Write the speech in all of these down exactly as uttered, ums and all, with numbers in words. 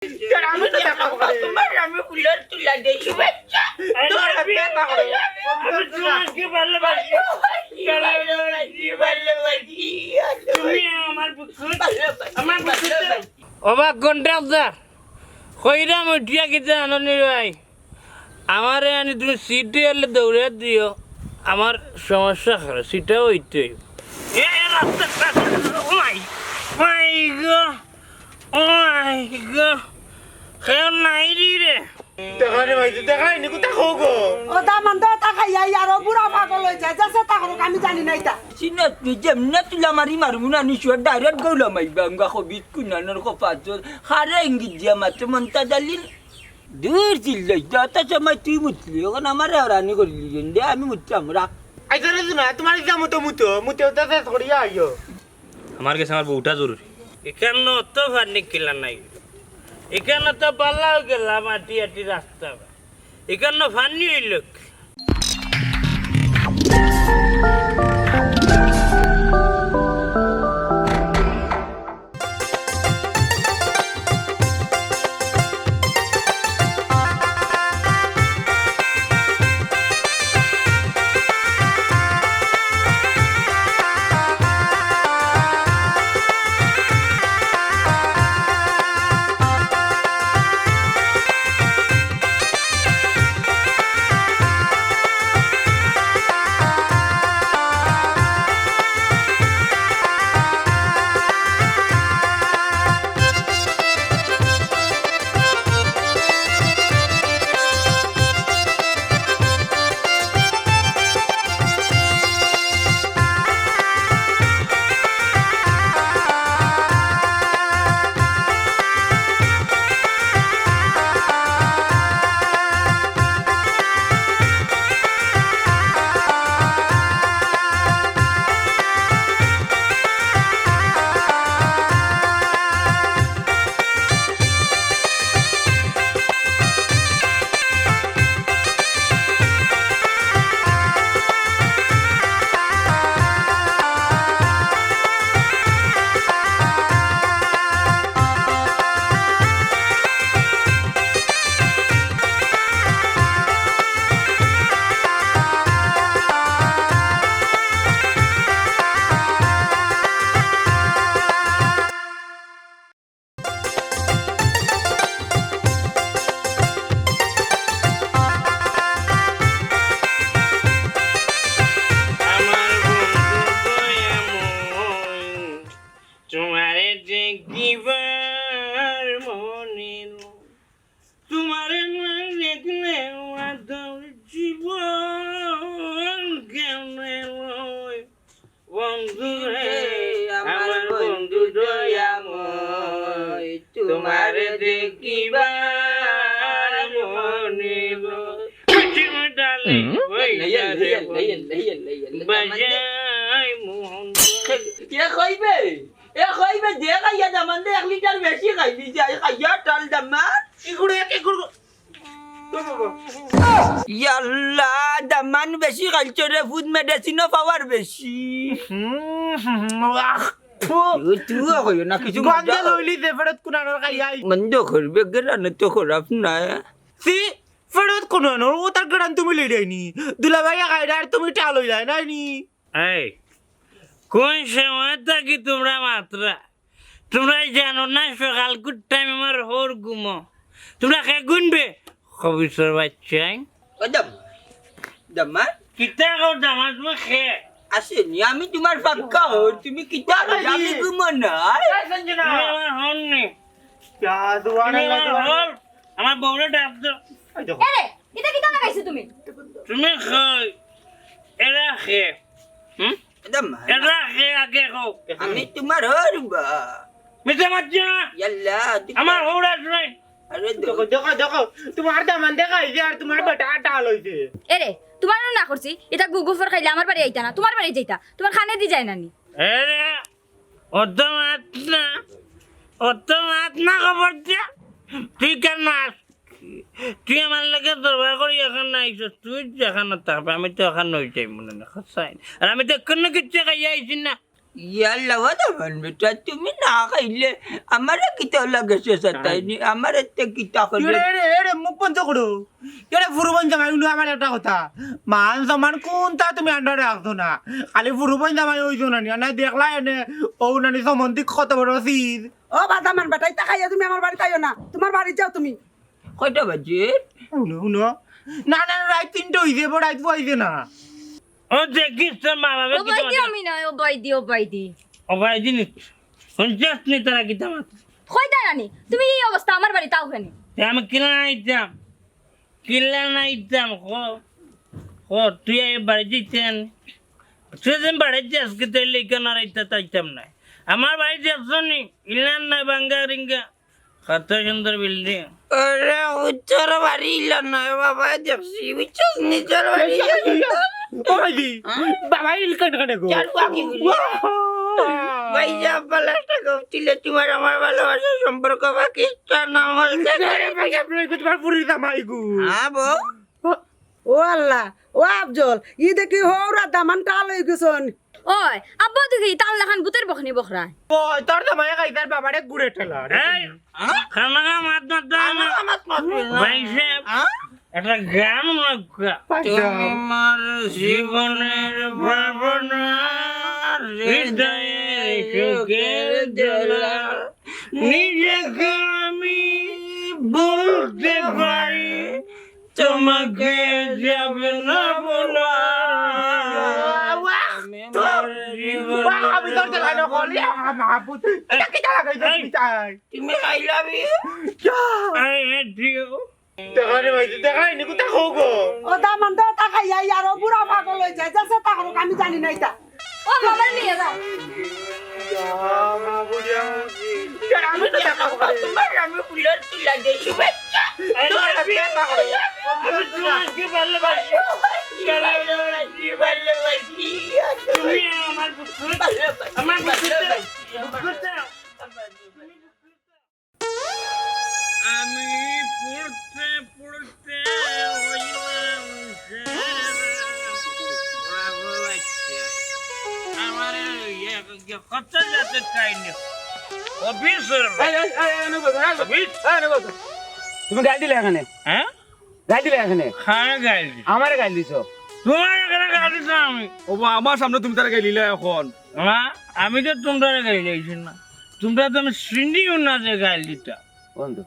তোর আমি তো দেখা করে। তোমার আমি ফুলের তুলা দেই, শুভেচ্ছা। তোর আমি দেখা করে। আমি তোমাকে ভালোবাসি। ভালোবাসি, ভালোবাসি। তুমি আমার বুকু, ভালোবাসি, আমার বুকু। ভালোবাসি। ওবা কন্ট্রাক্টর, কইরাম উঠিয়া কিতা আননি ভাই? আমারে আনি তুমি সিটে এলে দৌড়ে দিও, আমার সমস্যা করে, সিটাও হইতে হইব। এ, এ, রাস্তা, রাস্তা, ও মাই, মাই গো, ও মাই গো, কেউ নাই রে। দেখা রে ভাই, দেখা নি, কোথা খো গো? ও দামান দে, তা খাইয়া ইয়ার ও বুড়া পাগল হয়ে যায়, যাচ্ছে তা করুক, আমি জানি না এটা। সিনত নিজে এমনে তুলা মারি মারমু না, নিশুয়া ডাইরেক্ট গৌলা মাইবা, আমগা কবিত কুনানোর কপাত, হারে ইঙ্গিত দিয়া মাত্র মন্তাজ আলীর। দূর চিল্লাই, যত সময় তুই মুতলি, এখন আমারে হরানি করলি, রে, আমি মুততাম, রাখ। আইসা রে না, তোমার ইচ্ছা মতো মুতো, মুতে ওটা শেষ করিয়া আইও। আমার গেছে আমার বউটা জরুরি। এখান অত ফানি কিলা নাই, এখান তো পাল্লাও গেলাম আটি আটি রাস্তা, এখান ফানি হইল। আমার বন্ধু দয়াময়, তোমারে দেখিবার মনে রয়। তোমারে না দেখলে আমার জীবন কেমনে রয়? বন্ধু রে, আমার বন্ধু দয়াময়, তোমারে দেখিবার মনে রয়। ডালে, ওই ডালে, বাজাই মোহন। এ কইবে, এ কইবে, যে খাইয়া দামান দে এক লিটার বেশি খাইলি যায়, খাইয়া টাল দামান। ইগুড়ে এক, ইগুড়ে। ইয়াল্লা, দামান বেশি খাইছো রে, ফুড মেডিসিনও পাওয়ার বেশি। হুম, হুম, আহ, ফু। ও, তুইও কইও না কিছু। গন্ধে মজা। লইলি দে ফেরত কুনানোর খাইয়াই। মন্দ করবে, গেরানো তো খারাপ না। সি, ফেরত কুনানোর, ও তার গেরান তুমি লইলাইনি। দুলাভাই খাইরা আর তুমি টাল হইলাই নাইনি। এই, কোন সময় থাকি তোমরা মাতরা? তোমরা জানো না সকাল কুট টাইম আমার হর ঘুমো? তোমরা খে গুনবে? খবিসর বাচ্চাই। ও দাম-, দামান? কিতা কও দামান তুমি খে? আসেনি, আমি তোমার পাক্কা হর, তুমি কিতা কও? আমি ঘুমো না। তুমি আমার হর নি। তুমি আমার হর। আমার বউরে ডাক দাও। এই দেখো। এরে, ইটা কিতা লাগাইছো তুমি? তুমি কই? এরা খে? হুম? এটা মা-, এরা খে আগে কও। আমি তোমার হর বা। মিছা মাতছো না? ইয়াল্লা, তুই আমার হর আছে নাই? আরে দেখো, দেখো, দেখো, তোমার দামান দেখা হইছে আর তোমার বেটা টাল হইছে। এরে, তোমার না করছি, ইটা গুগু ফর খাইলে আমার বাড়ি আইতা না, তোমার বাড়ি যাইতা, তোমার খানে দি যায় না নি। এরে, অত মাত না, অত মাত না, খবর দিয়া। তুই কেন আস? তুই আমার লগে দরবার করি এখন না আইছস, তুই যেখানে থাকবে, আমি তো এখন নই যাই মনে না, খসাই। আর আমি তো কোনো কিচ্ছু খাইয়া আইছি না। ইয়াল্লা, ওয়াদা মানবে তো, তুমি না খাইলে আমারে কিতা লাগে শেষাতাইনি, আমারে তে কিতা করবে? এরে, এরে, এরে, মুখ বন্ধ করো। এরে, ফুরুবন জামাই, হুনো আমার একটা কথা। মান সম্মান কোনটা তুমি আন্ডারে রাখছো না। খালি ফুরুবন জামাই অইছো না নি, না দেখলা এনে, ও নানি সম্বন্ধিক কত বড় চিজ। ও বাদামান বেটা, ইতা খাইয়া তুমি আমার বাড়িত আইও না, তোমার বাড়িত যাও তুমি। কয়টা বাজে? হুনো, হুনো। না, না, না, রাইত তিনটা অইছে, বড় রাইত অইছে না। ও দেখিস তোর মা বাবা ও কি বাইদি তোমার আমি নয়, ও বাইদি, ও বাইদি। ও বাইদি নি, শুনছস নি তারা কিতা মাত? কই দাঁড়ানি? তুমি এই অবস্থা আমার বাড়িত আও কেনে? তে আমি কিলা না আইতাম? কিলা না আইতাম? ক, ক, তুই এই বাড়িত যাইতেন? তুই যেন বাড়িত যাস, আজকে তাইলে এখানে আর আইতা চাইতাম না। আমার বাড়িত যাস নি? ইলান নাই, বাঙ্গা রিঙ্গা। কত সুন্দর বিল্ডিং। আরে, উচ্চর বাড়ি ইলা নয় বাবা, দেখছি, উচ্চর নিচর বাড়ি ইলা নয়। ও ভাইজি, হ্যাঁ? বাবা ইল কানে কানে গো। চার পাখি গুলি। ওয়াও। ভাইয়া, ভালো একটা গপ দিলে, তোমার আমার ভালোবাসার সম্পর্ক পাকিস্তান আমল থেকে। আরে ভাই, আপনি একটু তোমার পুরি দামাই গো। হ্যাঁ, বউ? ও আল্লাহ, ও আফজল, ই দেখি হৌরা দামান টাল অই গেছন। ওই, আব্বা দেখি তাল লাখান ভূতের বকনি বকরায়। ওই, তোর দামাই খাইতার বাবারে গুড়ে ঠেলা। এই, খানাকা মাত মাত দাও না। আমার মাত মাত মাত। ভাই সাহেব, হ্যাঁ? একটা গান মনে কর। ভাই সাহেব। তোমার জীবনের ভাবনা, হৃদয়ে সুখের দোলা। নিজেকে আমি বলতে পারি, তোমাকে যাবে না বলা। বাহ! আমি তোর জায়গায় নকল, ইয়া মাহবুব। এটা কি জায়গা গাইতে এই, তুমি চাই? তুমি I love you। যা। I hate you। দেখা রে ভাই, দেখা নি, কোথা হোক গো? ও দামান তো তা খাইয়া ইয়ার ও বুড়া পাগল অই যায়, যাচ্ছে তা হোক, আমি জানি না এটা। ও বাবার নিয়ে যাও। আমি তো দেখা তোমার আমি ফুলের তুলা দিয়ে শুভেচ্ছা। আমি তোমাকে ভালোবাসি। ভালোবাসি, ভালোবাসি। তুমি আমার বুক, আমার বুক, বুক করতে। আমি পড়তে পড়তে হইলাম সেরা। বড় বড় বাচ্চা। আমার ইয়ে, ইয়ে, কত যাতে চাই না। অফিস ওর এই, এই, এই, এই, নবু, এই, অফিস। এই, নবু, তুমি গাইল দিলে এখানে? হ্যাঁ? গাইল দিলে এখানে? হ্যাঁ, গাইল দিছে। আমারে গাইল দিছো? তোমার এখানে গাইল দিতাম আমি। ও বা, আমার সামনে তুমি তারে গাইল দিলে এখন। না, আমি তো তোমরা গাইল দিছি না। তোমরা তো আমি সিন্ডিও না যে গাইল দিতা। বন্ধু,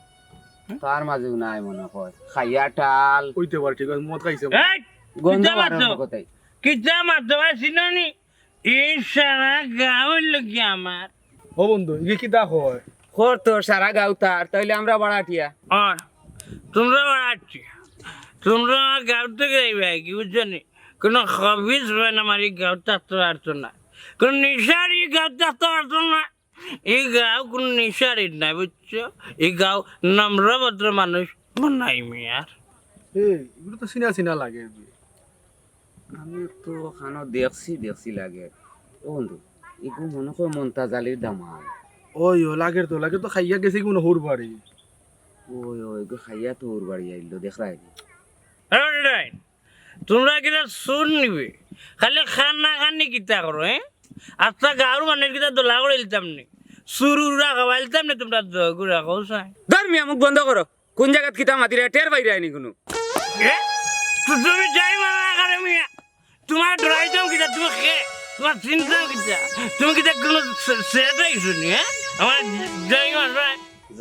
তার মাঝেও নাই মনে হয়। খাইয়া টাল। ওই তো আবার ঠিক আছে, মদ খাইছে। এই, গন্ধ কিতা বারো মাতো? কোথায়? কিতা মাতো ভাই, চিনো নি? এই সারা গাঁও অইল কি আমার? ও বন্ধু, ইগে কিতা কয়? কর তো সারা গাঁও তার, তাইলে আমরা বাড়াটিয়া। আর তোমরা বাড়াটিয়া। তোমরা আমার গাঁও থেকে যাইবে কি, বুঝছো নি? কোনো খবিস হয় না, আমার এই গাঁও থাকতে পারতো না। কোনো নিশার এই গাঁও থাকতে পারতো না। এই গাঁও কোনো নিশারির নাই, বুঝছো? এই গাঁও নম্র ভদ্র মানুষ বানাই মিয়ার। এই, এগুলো তো চিনা চিনা লাগে। আমি তো খানো দেখছি, দেখছি লাগে। ও বন্ধু, এগু মনে কয় মন্তাজ আলীর দামান। ওই, ও, লাগের তো, লাগের তো খাইয়া গেছে কোনো হুর বাড়ি। ওই, ওই, এগু খাইয়া তো হুর বাড়ি আইলো, দেখরায় নি। এই, এই, তোমরা কিতা চুর নিবে? খালি খানা খানি কিতা করো, হ্যাঁ? আচ্ছা, গাঁওর মানুষ কিতা দলা করে দিতাম নি? চুরুরা খাওয়াইতাম নি তোমরা দগুরা খাও চাই? ধর্মিয়া মুখ বন্ধ করো। কোন জাগাত কিতা মাতিরে টের পাইরায় নি কুনু? এ? তু-, তুমি যাই মারা না কেন মিয়া? তোমার ডরাইতাম কিতা? তুমি খে? তোমার চিন্তা কিতা? তুমি কিতা কোনো সে-, সেটাই শুনি, হ্যাঁ? আমার যাই মারা।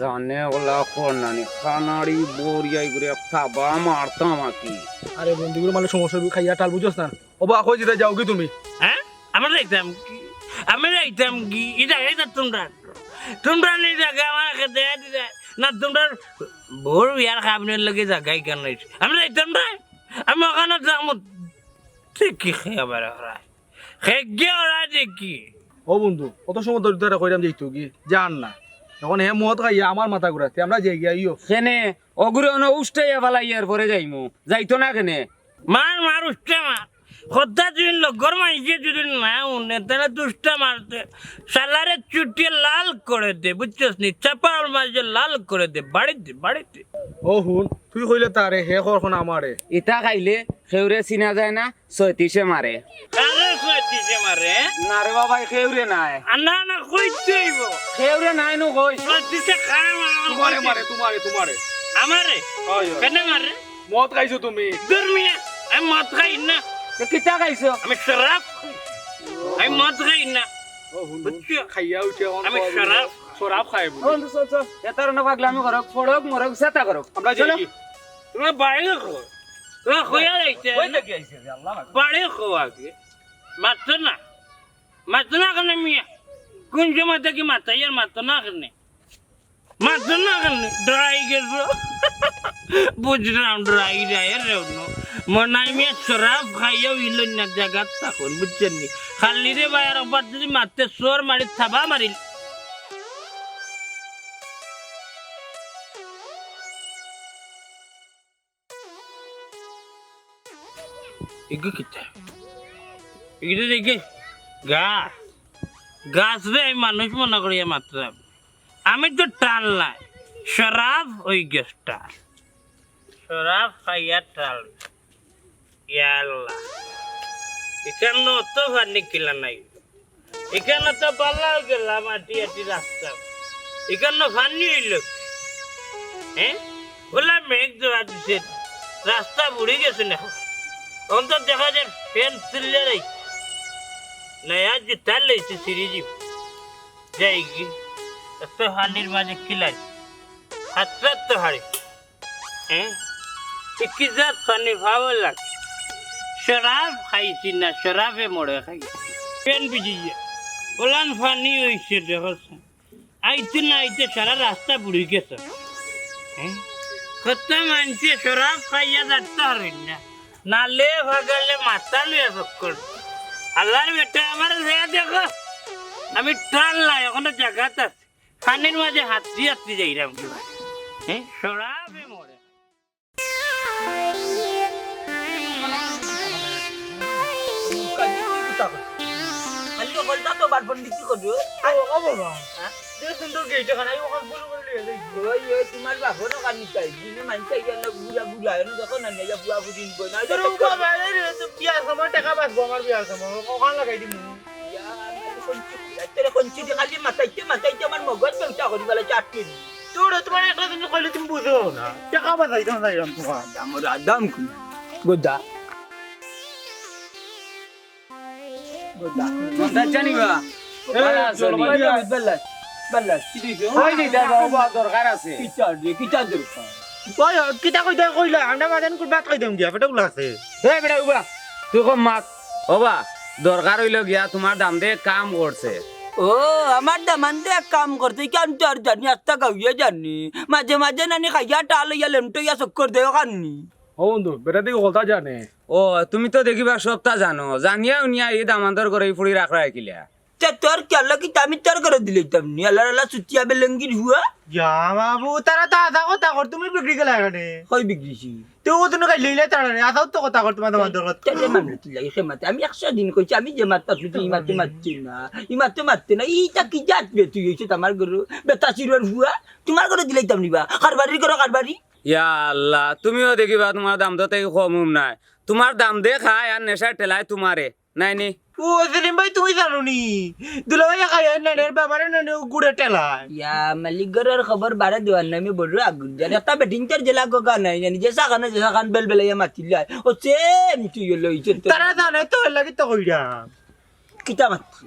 জানে ওলা করনানি, কানাড়ি বরিয়াই করে থাবা মারতাম আকি। আরে বন্ধুগুলো মানে সমস্যা, তুই খাইয়া টাল বুঝোস না। ও বা, কই যেতে যাও কি তুমি? হ্যাঁ? আমরা যাইতাম কি? আমরা যাইতাম কি? এটা, এটা তোমরা। তোমরা নেই জায়গা আমার খেতে দিলে। না, তোমরা বড় ইয়ার খাবনের লগে জায়গায় কেন নাই? আমরা যাইতাম না। আমি ওখানে যাবো। ঠিক কি খেয়ে আবার ওরা? খেয়ে ওরা দেখি। ও বন্ধু, অত সময় ধরে ধরে কইরাম যাইতো কি? জান না। এখন হে মদ খাইয়া আমার মাথা ঘুরাতে, আমরা যাই গিয়া ইয়ো। কেনে? অগুরে অনো উষ্টাইয়া ফালাইয়ার পরে যাইমু। যাইতো না কেনে? মার, মার, উষ্টা মার। কথা যদি লগর মাইকে যদি না উনে, তাহলে দুষ্টা মারতে। শালারে চুটিয়ে লাল করে দে, বুঝছস নি? চাপার মাঝে লাল করে দে, বাড়ি দে, বাড়ি দে। ও হুন, তুই কইলে তারে, হে কর এখন আমারে। ইতা খাইলে কেউরে চিনা যায় না, ছয়ত্রিশে মারে। আরে কই দিছে মারে, হ্যাঁ? না রে বাবা, কেউরে নায়। আর না, না, কই তুইব? কেউরে নায় নু কই। কই দিছে, কারে মারে, কই তুমারে দিছে? মারে, তুমারে, তুমারে। আমারে? অয়, অয়। কেনে মারে? মদ খাইছো তুমি। দূর মিয়া, আমি মদ খাই না। তো কিতা খাইছো? আমি শরাব খাই। আমি মদ খাই না। ও, হুন, হুন। বুঝছো? খাইয়া উঠে অন আমি কওয়া শরাব। শরাব খায় বলে। বন্ধু, চল, চল। এতার না পাগলামি করো, পড়ুক, মরুক, যেতা করো। আমরা চলো। যাই। তুমার বাড়ি কই? তুমার কইয়া যাইতে কই না? থাকি আইছে রে, আল্লাহ আকবার। বাড়ি কই আগে? মাতো না। মাতো না কেনে মিয়া? কুন সময় থাকি মাতাই আর মাতো না কেনে? মাতো না কেনে? ডরাই গেছো? বুঝলাম, ডরাই যায় রে অন্য। মনাই মিয়া শরাব খাইয়াও ইলইন না জাগাত থাকইন, বুঝছইন নি? খালি রে ভাই, আর একবার যদি মাতে চড় মারি, থাবা মারিল। ইগু কিতা? ইগু তো দেখি গাছ। গাছরে আমি মানুষ মনে করিয়া মাতরাম। আমি তো টাল নায়। শরাব অই গেছে টাল। শরাব খাইয়া টাল। ইয়া আল্লাহ। ইখান অত পানি কিলা নাই। ইখান তো বালা অই গেলা, মাটি আটি রাস্তা। ইখান পানি অইলো। হ্যাঁ? ওলা মেঘ ধরা দিছে। রাস্তা বুড়ি গেছে না। অন্তত দেখা যায় ফ্যান তুললে নাই। নয়া জুতা লইছে সিঁড়ি দিব। যাই গি। এত পানির মাঝে কিলাই। হাতরাত তো হারি। হ্যাঁ? এ কি জাত পানি পাওয়া লাগে? শরাব খাইছি না, শরাবে মরে খাইছি। পেন ভিজি গিয়া। ওলান পানি অইছে, দেখো। আইতে না আইতে সারা রাস্তা বুড়ি গেছে। হ্যাঁ? কত মানষে শরাব খাইয়া যাইতে পারইন না। নালে ভাগালে মাথা লইয়া চক্কর। আল্লাহর বেটা, আমারে যে দেখো। আমি টাল নাই, এখনো জাগাত আছি। পানির মাঝে হাতরি হাতরি যাইরাম কিবা। হ্যাঁ? শরাবে মরে। খালি হকলতা তো বারবার নিচে করবে। আরে, ও বাবা। হ্যাঁ? যে সুন্দর গেট এখানে, আমি ওখানে গুলো করে নিয়ে যাই। ওই, ওই, তোমার বাপও না কানি চাই। দিনে মাইন চাই, না বুড়া বুড়া, এনে দেখো না, নেই, বুড়া বুড়ি নিবো না। তোর বাবা, এই রে, তো বিয়ার সময় টাকা বাঁচবো, আমার বিয়ার সময়। ওখানে লাগাই দিমু। ইয়া, আমি এখন কি, তোরে কোন চিঠি খালি মাতাইতে, মাতাইতে আমার মগজ ব্যবসা করি বলে চাটনি। তোরে তোমার একটা জিনিস কইলে তুমি বুঝো না। টাকা বাঁচাইতাম চাইলাম তোমার। আমার আদাম কি? গোদা। গোদা। মন্দার জানি বা? এ, ভালা আছে চলো, নি? ভাই। ভালা, ভালা, ভালা। কি দিছো? কই দিতা বা, ওবা, দরকার আছে। কিতা দে, কিতা দরকার? কই, কিতা কইতা কইলা? আমরা মাঝে কোন বাত কইতাম গিয়া, পেটে উলা আছে। এ, বেটা, উবা। তুই কম মাত। ওবা, দরকার অইলো গিয়া, তোমার দামদে এক কাম করছে। ও, আমার দামান্দে এক কাম করছে, কেন তো আর জানি, আস্তা গাউয়ে জানি। মাঝে মাঝে নানি খাইয়া টাল অইয়া লেমটো অইয়া চক্কর দেয়, ওখান নি। ও বন্ধু, বেটা দেখি হকলতা জানে। ও, তুমি তো দেখিবা সবতা জানো। জানিয়া উনিয়া এই দামান্দর ঘরে এই ফুড়ি রাখরায় কিলা? তে তোর খেয়াল কি আমি তোর ঘরে দিলাইতাম নি? আল্লাহর আল্লাহ চুতিয়া বেলেঙ্গির হুয়া। ইয়া বাবু, তারা তো আধা কথা কর, তুমি বিগড়ি গেলা এখানে। কই বিগড়িছি? তে ও তুমি কাইলে ইলে তারা রে, আধাও তো কথা কর তোমার, তোমার দরকার। তাহলে মামলা তুই লাগে, সে মাতে। আমি একশো দিন কইছি, আমি যে মাততা তুই, ই মাতে মাততে না, ই মাতে মাততে না, ইটা কি জাত বে তুই, হইছে তো আমার ঘরে, বেটা চিরর হুয়া, তোমার ঘরে দিলাইতাম নিবা, কারবারির ঘরে কারবারি। ইয়া আল্লাহ, তুমিও দেখিবা তোমার দামদো তাই কম উম নাই, তোমার দামদে খায় আর নেশায় ঠেলায় তোমারে। নাই নি। ও সেলিম ভাই, তুমি জানো নি? দুলাভাই খায় না রে, বাবারে না রে, গুড়ে ঠেলায়। ইয়া, মালিক ঘরের খবর বারে দেওয়ার নামে বড় আগুন। জানে একটা বেটিন তোর জেলা গগা নাই, জানি যে সাখানে যে সাখান বেল বেলাইয়া মাতিলাই। ও সেম তুই হলো, এই যে তোর তারা জানে তো, এর লাগি তো কইরা। কিতা মাতছি?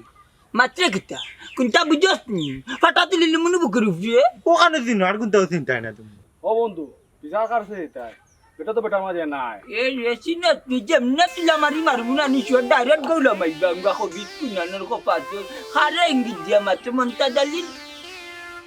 মাতরে কিতা? কোনটা বুঝছস নি? ফাটা তুলি লিমুনি বুকের উপরে। ওখানে দিন আর কোনটাও চিন্তায় না তুমি। ও বন্ধু, বিচার কাটছে এটাই। এটা তো বেটার মাঝে নাই। এই রেসি না, তুই যেমনে তুলা মারি মারবো না, নিশ্চয় ডাইরেক্ট গৌলা মারবা। আমরা কবি কুনানোর কপাতে খারে ইঙ্গিত দিয়া মারছে মন্তাজ আলীর।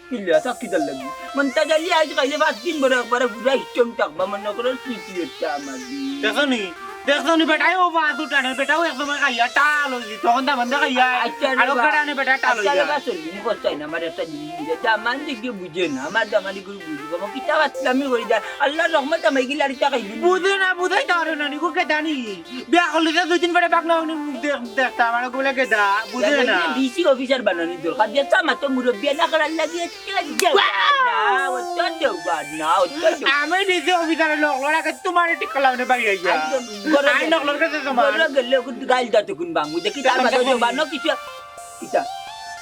কিলা, সাক্ষী তার লাগি। মন্তাজ আলী আজ কাইলে পাঁচ দিন বড় একবারে পুরা স্ট্রং থাকবা, মনে করো স্মৃতি হচ্ছে আমাদের। দেখো নি, দেখো নি, বেটাই ও বাজু টানে, বেটাও একদম খাইয়া টাল হইছি, তখন তা বন্ধ খাইয়া, আচ্ছা রে আরো বা-, বেটা আনে বেটা টাল আচ্ছা রে হইয়া। বা, চলি, মুখস্থ হয় না, আমার একটা জিনিস বুঝে, দামান দিকে বুঝে না, আমার দামানি গুরু বুঝে। বাবা, কিতা বাতলামি করি দে। আল্লার রহমত আমায় গিলা আর ইতা খাইবি। বুঝে না, বুঝাইতাম পারে না, নিগু গেদা নি। বিয়া করলে তো দুই দিন পরে পাকনা অইলে মুখ দেখ-, দেখতাম, আর ওগুলা গেদা, বুঝে না। ডিসি অফিসার বানানি দরকার, যেতা মাতো মুরব্বি না করার লাগি, এতা দেওয়া না, অত দেওয়া না, অত দেওয়া না। আমি ডিসি অফিসারে লোক লড়াকে তোমারে ঠিক করলাম না, বাইরে আইয়া। আই নকলর কাছে তোমার। ঘরে গেলে ওকে গাইল দাও তখন বাংমু, দেখি তার মাঝে বানো কিছু, কিতা?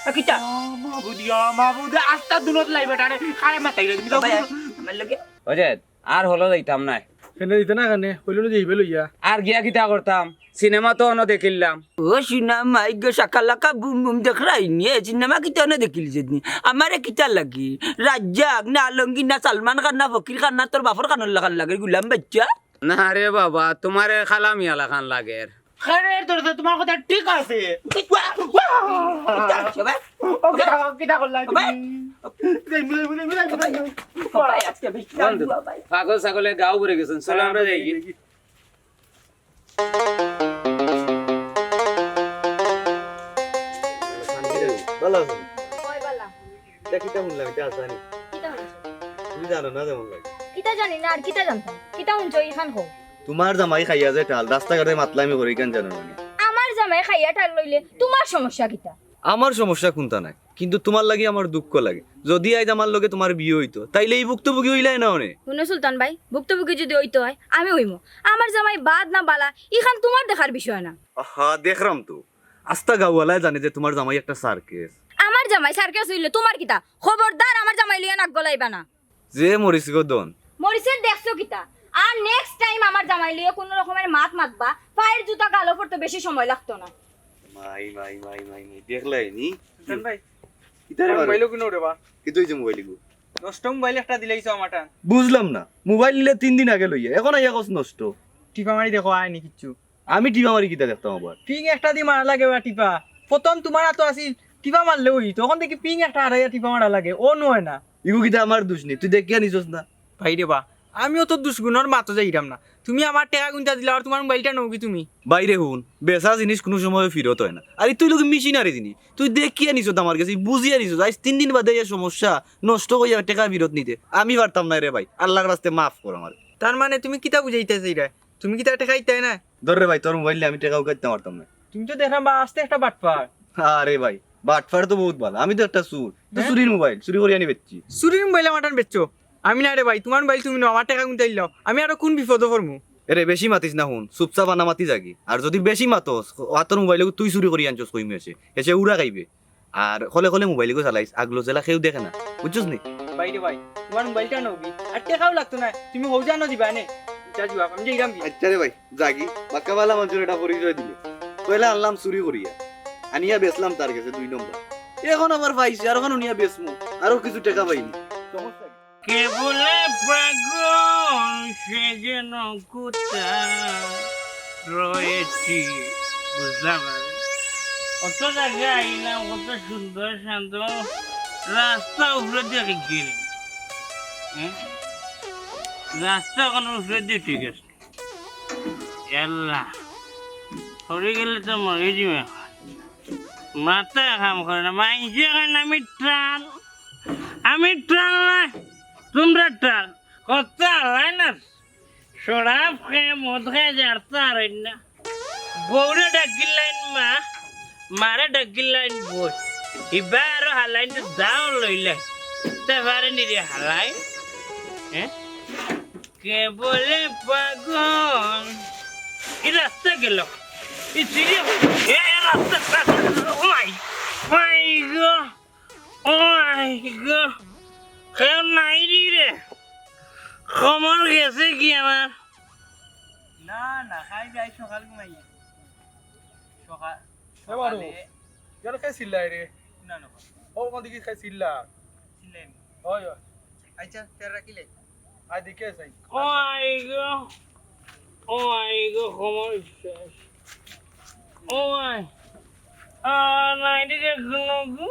আ, কিতা? ও মাবুদ, ইয়া মাবুদ, আস্তা দুনত লাইবা টানে, কারে মাতাই রে তুমি? ভাই, আমার লগে। ওই যে, আর হলো যাইতাম নায়। কেনে দিতে না কেনে? কইলো না যে ইবে লইয়া। আর গিয়া কিতা করতাম? সিনেমা তো অনো দেখিলাম। ও সোনা মাই গো, শাকালাকা বুম বুম দেখরায়নি, এ সিনেমা কিতা অনো দেখিলিছনি? আমারে কিতা লাগি? রাজ্জাক না আলমগীর না সালমান খান না ফকির খান না তোর বাপর খানর লাখান লাগে গুলাম বাইচ্চা? না রে বাবা, তোমারে কালা মিয়া লাখান লাগের। আরে, তোর তো, তোমার কথা ঠিক আছে। ওয়া, ওয়া। কিতা হইছে বে? ও, কিতা, কিতা করলা তুমি? যাই, যাই, যাই, যাই, যাই। ভাই, আজকে বেশি বন্ধু, লাগলো, ভাই। পাগল ছাগলে গাও ভরে গেছেন। চলো, আমরা যাই। ভালো আছো? ওই বালা। এটা কিতা শুনলাম? এটা আসানি। কিতা শুনছো? তুমি জানো না যেমন লাগে। কিতা জানি না, আর কিতা জানতাম? কিতা শুনছো, ইখান কও। তোমার জামাই খাইয়া যে টাল, রাস্তাঘাটে মাতলামি করে, ইখান জানো না নি? আমার জামাই খাইয়া টাল লইলে তোমার সমস্যা কিতা? আমার সমস্যা কুনতা নাই, কিন্তু তোমার লাগি আমার দুঃখ লাগে। যদি আইজ আমার লগে তোমার বিয়া অইতো, তাইলে ই ভুক্তভোগী অইলায় না অনে। হুনো সুলতান ভাই, ভুক্তভোগী যদি অইতো অয়, আমি অইমু। আমার জামাই বাদ না বালা, ইখান তোমার দেখার বিষয় না। আহা, দেখরাম তো। আস্তা গাঁওয়ালায় জানে যে তোমার জামাই একটা সার্কেস। আমার জামাই সার্কেস অইলে তোমার কিতা? খবরদার আমার জামাই লইয়া নাক গলাইবা না। যে মরিচ গো দন। মরিচের দেখছো কিতা? আর next time আমার জামাই লইয়া কুনু রকমের মাত মাতবা, পায়ের জুতা গালো পড়তে বেশি সময় লাগতো না। মাই, মাই, মাই, মাই, মাই, দেখলাই নি? সুলতান ভাই, ইতারে আমার মারো। মোবাইলও কিনো রে বা? কিতা অইছে মোবাইল গো? নষ্ট মোবাইল একটা দিলাইছো আমারটা। বুঝলাম না, মোবাইল নিলে তিন দিন আগে লইয়া, এখন আইয়া কস নষ্ট। টিপা মারি দেখো, আয়নি কিচ্ছু। আমি টিপা মারি কিতা দেখতাম আবার? পিং একটা দি মারা লাগে বা টিপা। প্রথম তোমার আতো আছিল, টিপা মারলে অই, তখন দেখি পিং একটা হারাইয়া টিপা মারা লাগে, ও নয় না। ইগু কিতা আমার দোষ নি, তুই দেখিয়া নিছস না? ভাই রে বা, আমিও তো দুশগুণর মাতো যাইরাম না। তুমি আমার টেকা গুনতা দিলা আর তোমার মোবাইলটা নেওগি তুমি। বাইরে হুন, বেচা জিনিস কুনু সময় ফিরত অয় না। আরে তুই লোক মেশিনারি জিনিস, তুই দেখিয়া নিছস আমার গেছে, বুঝিয়া নিছস। আইজ তিন দিন বাদে এই সমস্যা, নষ্ট করিয়া টেকা ফিরত নিতে আমি পারতাম না রে ভাই। আল্লার ওয়াস্তে মাফ কর আমারে। তার মানে তুমি কিতা বুঝাইতা চাইরায়? তুমি কিতা টেকা দিতায় না? ধর রে ভাই, তোর মোবাইল নিয়া আমি টেকা উকাইতাম পারতাম না। তুমি তো দেখরাম বা আস্তা একটা বাটপার। আরে ভাই, বাটপার তো বউত বালা। আমি তো একটা চুর। তো হ্যাঁ? চুরির মোবাইল, চুরি করি আনি বেচছি। চুরির মোবাইল আমারটান বেচছো? আমি না রে ভাই, তোমার মোবাইল তুমি নেও, আমার টেকা গুনতা দিলাও। আমি আরো কুন বিপদো পড়মু? এরে বেশি মাতিস না হুন, চুপচাপ আনা মাতি যাগি। আর যদি বেশি মাতস, অউ তোর মোবাইল তুই চুরি করি আনছস কইমু এসে। এসে উড়া খাইবে। আর খলে খলে মোবাইল গো চালাইস, আগলো জেলা কেউ দেখে না, বুঝছস নি? ভাই রে ভাই, তোমার মোবাইলটা নেওগি, আর টেকাও লাগতো না, তুমি হউ জানো দিবা নে। যা জুয়াব, আমি যাইরাম কি? আচ্ছা রে ভাই, যাগি, বাক্কা বালা মানুষর এটা পরিচয় দিলে। পয়লা আনলাম চুরি করিয়া, আনিয়া বেচলাম তার গেছে দুই নম্বর। এখন আবার পাইছি, আর এখন উনিয়া বেচমু, আরো কিছু টেকা পাইনি। সমস্যা কি? কে বলে পাগল, সে যেন কোথায় রয়েছি, বুঝলাম না রে। কত জাগা আইলাম, কত সুন্দর শান্ত রাস্তা উপরে দিয়ে গেলি। হুম? রাস্তা কোনো উপরে দিয়ে ঠিক আছে। আল্লাহ, পড়ি গেলে তো মরি যাইমু। মাথা কাম করে না, মাইনষে কয় না, আমি টাল, আমি টাল না, তোমরা টাল। কত আল্লাহ না, শরাব খায়, মদ খায়, যার তো আর না। বউরে ডাকিলাইন মা, মারে ডাকিলাইন বউ। ইবা আরো হালাইন তো দাও লইলে। তে পারে নি রে হালাই? হ্যাঁ? কে বলে পাগল? এই রাস্তা গেল। এই সিঁড়ি, এ, এ রাস্তা, রাস্তা, ও মাই, মাই গো, ও মাই গো। কেউ নাই রে, রে। খবর গেছে কি আমার? না, না, খাই যাই সকাল ঘুমাই। সকাল, এ বারো, সকালে কেন খাই চিল্লাই রে? না, না। ও, কোন দিকে খাই চিল্লা? চিল্লাই নি। ওই, ওই। আচ্ছা, তেরা কি লাই? আয় দেখে যাই। ও I go, O I go, খবর শেষ। ও আই, আ, নাই রে কোনো গো।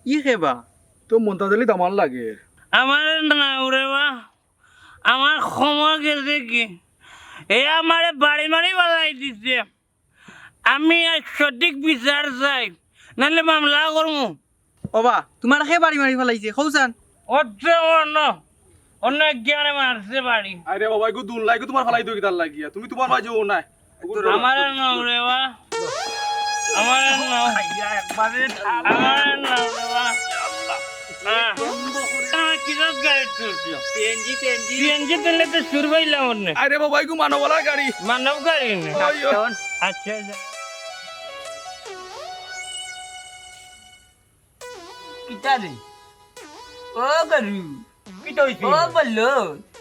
ই খেবা, তো মনটা দিলে দামান লাগে। আমার না ওরে বা, আমার খবর গেছে কি? এ আমারে বাড়ি মারি বালাই দিছে। আমি আজ সঠিক বিচার চাই, নাহলে মামলা করমু। ওবা, তোমার কে বাড়ি মারি ফালাইছে, কও চাইন? অত অন্য, অন্য একজনে মারছে বাড়ি। আরে বাবা, এগু দুন লাগি তোমার ফালাই দিও কিতার লাগিয়া? তুমি তোমার মাঝে ও নাই। আমারে নাও রে বা। আমারে নাও। আমারে নাও রে বা। হ্যাঁ। আমার কিসব গাড়ি চলছিল? CNG, CNG. সিএনজি দিলে তো সুর পাইলাম অন্য। আরে বাবা, এগু মানবওয়ালার গাড়ি। মানব গাড়ি না। ওই, ওই। আচ্ছা, আচ্ছা। কিতা রে? ও গরু। কিতা অইছে? ও বললো।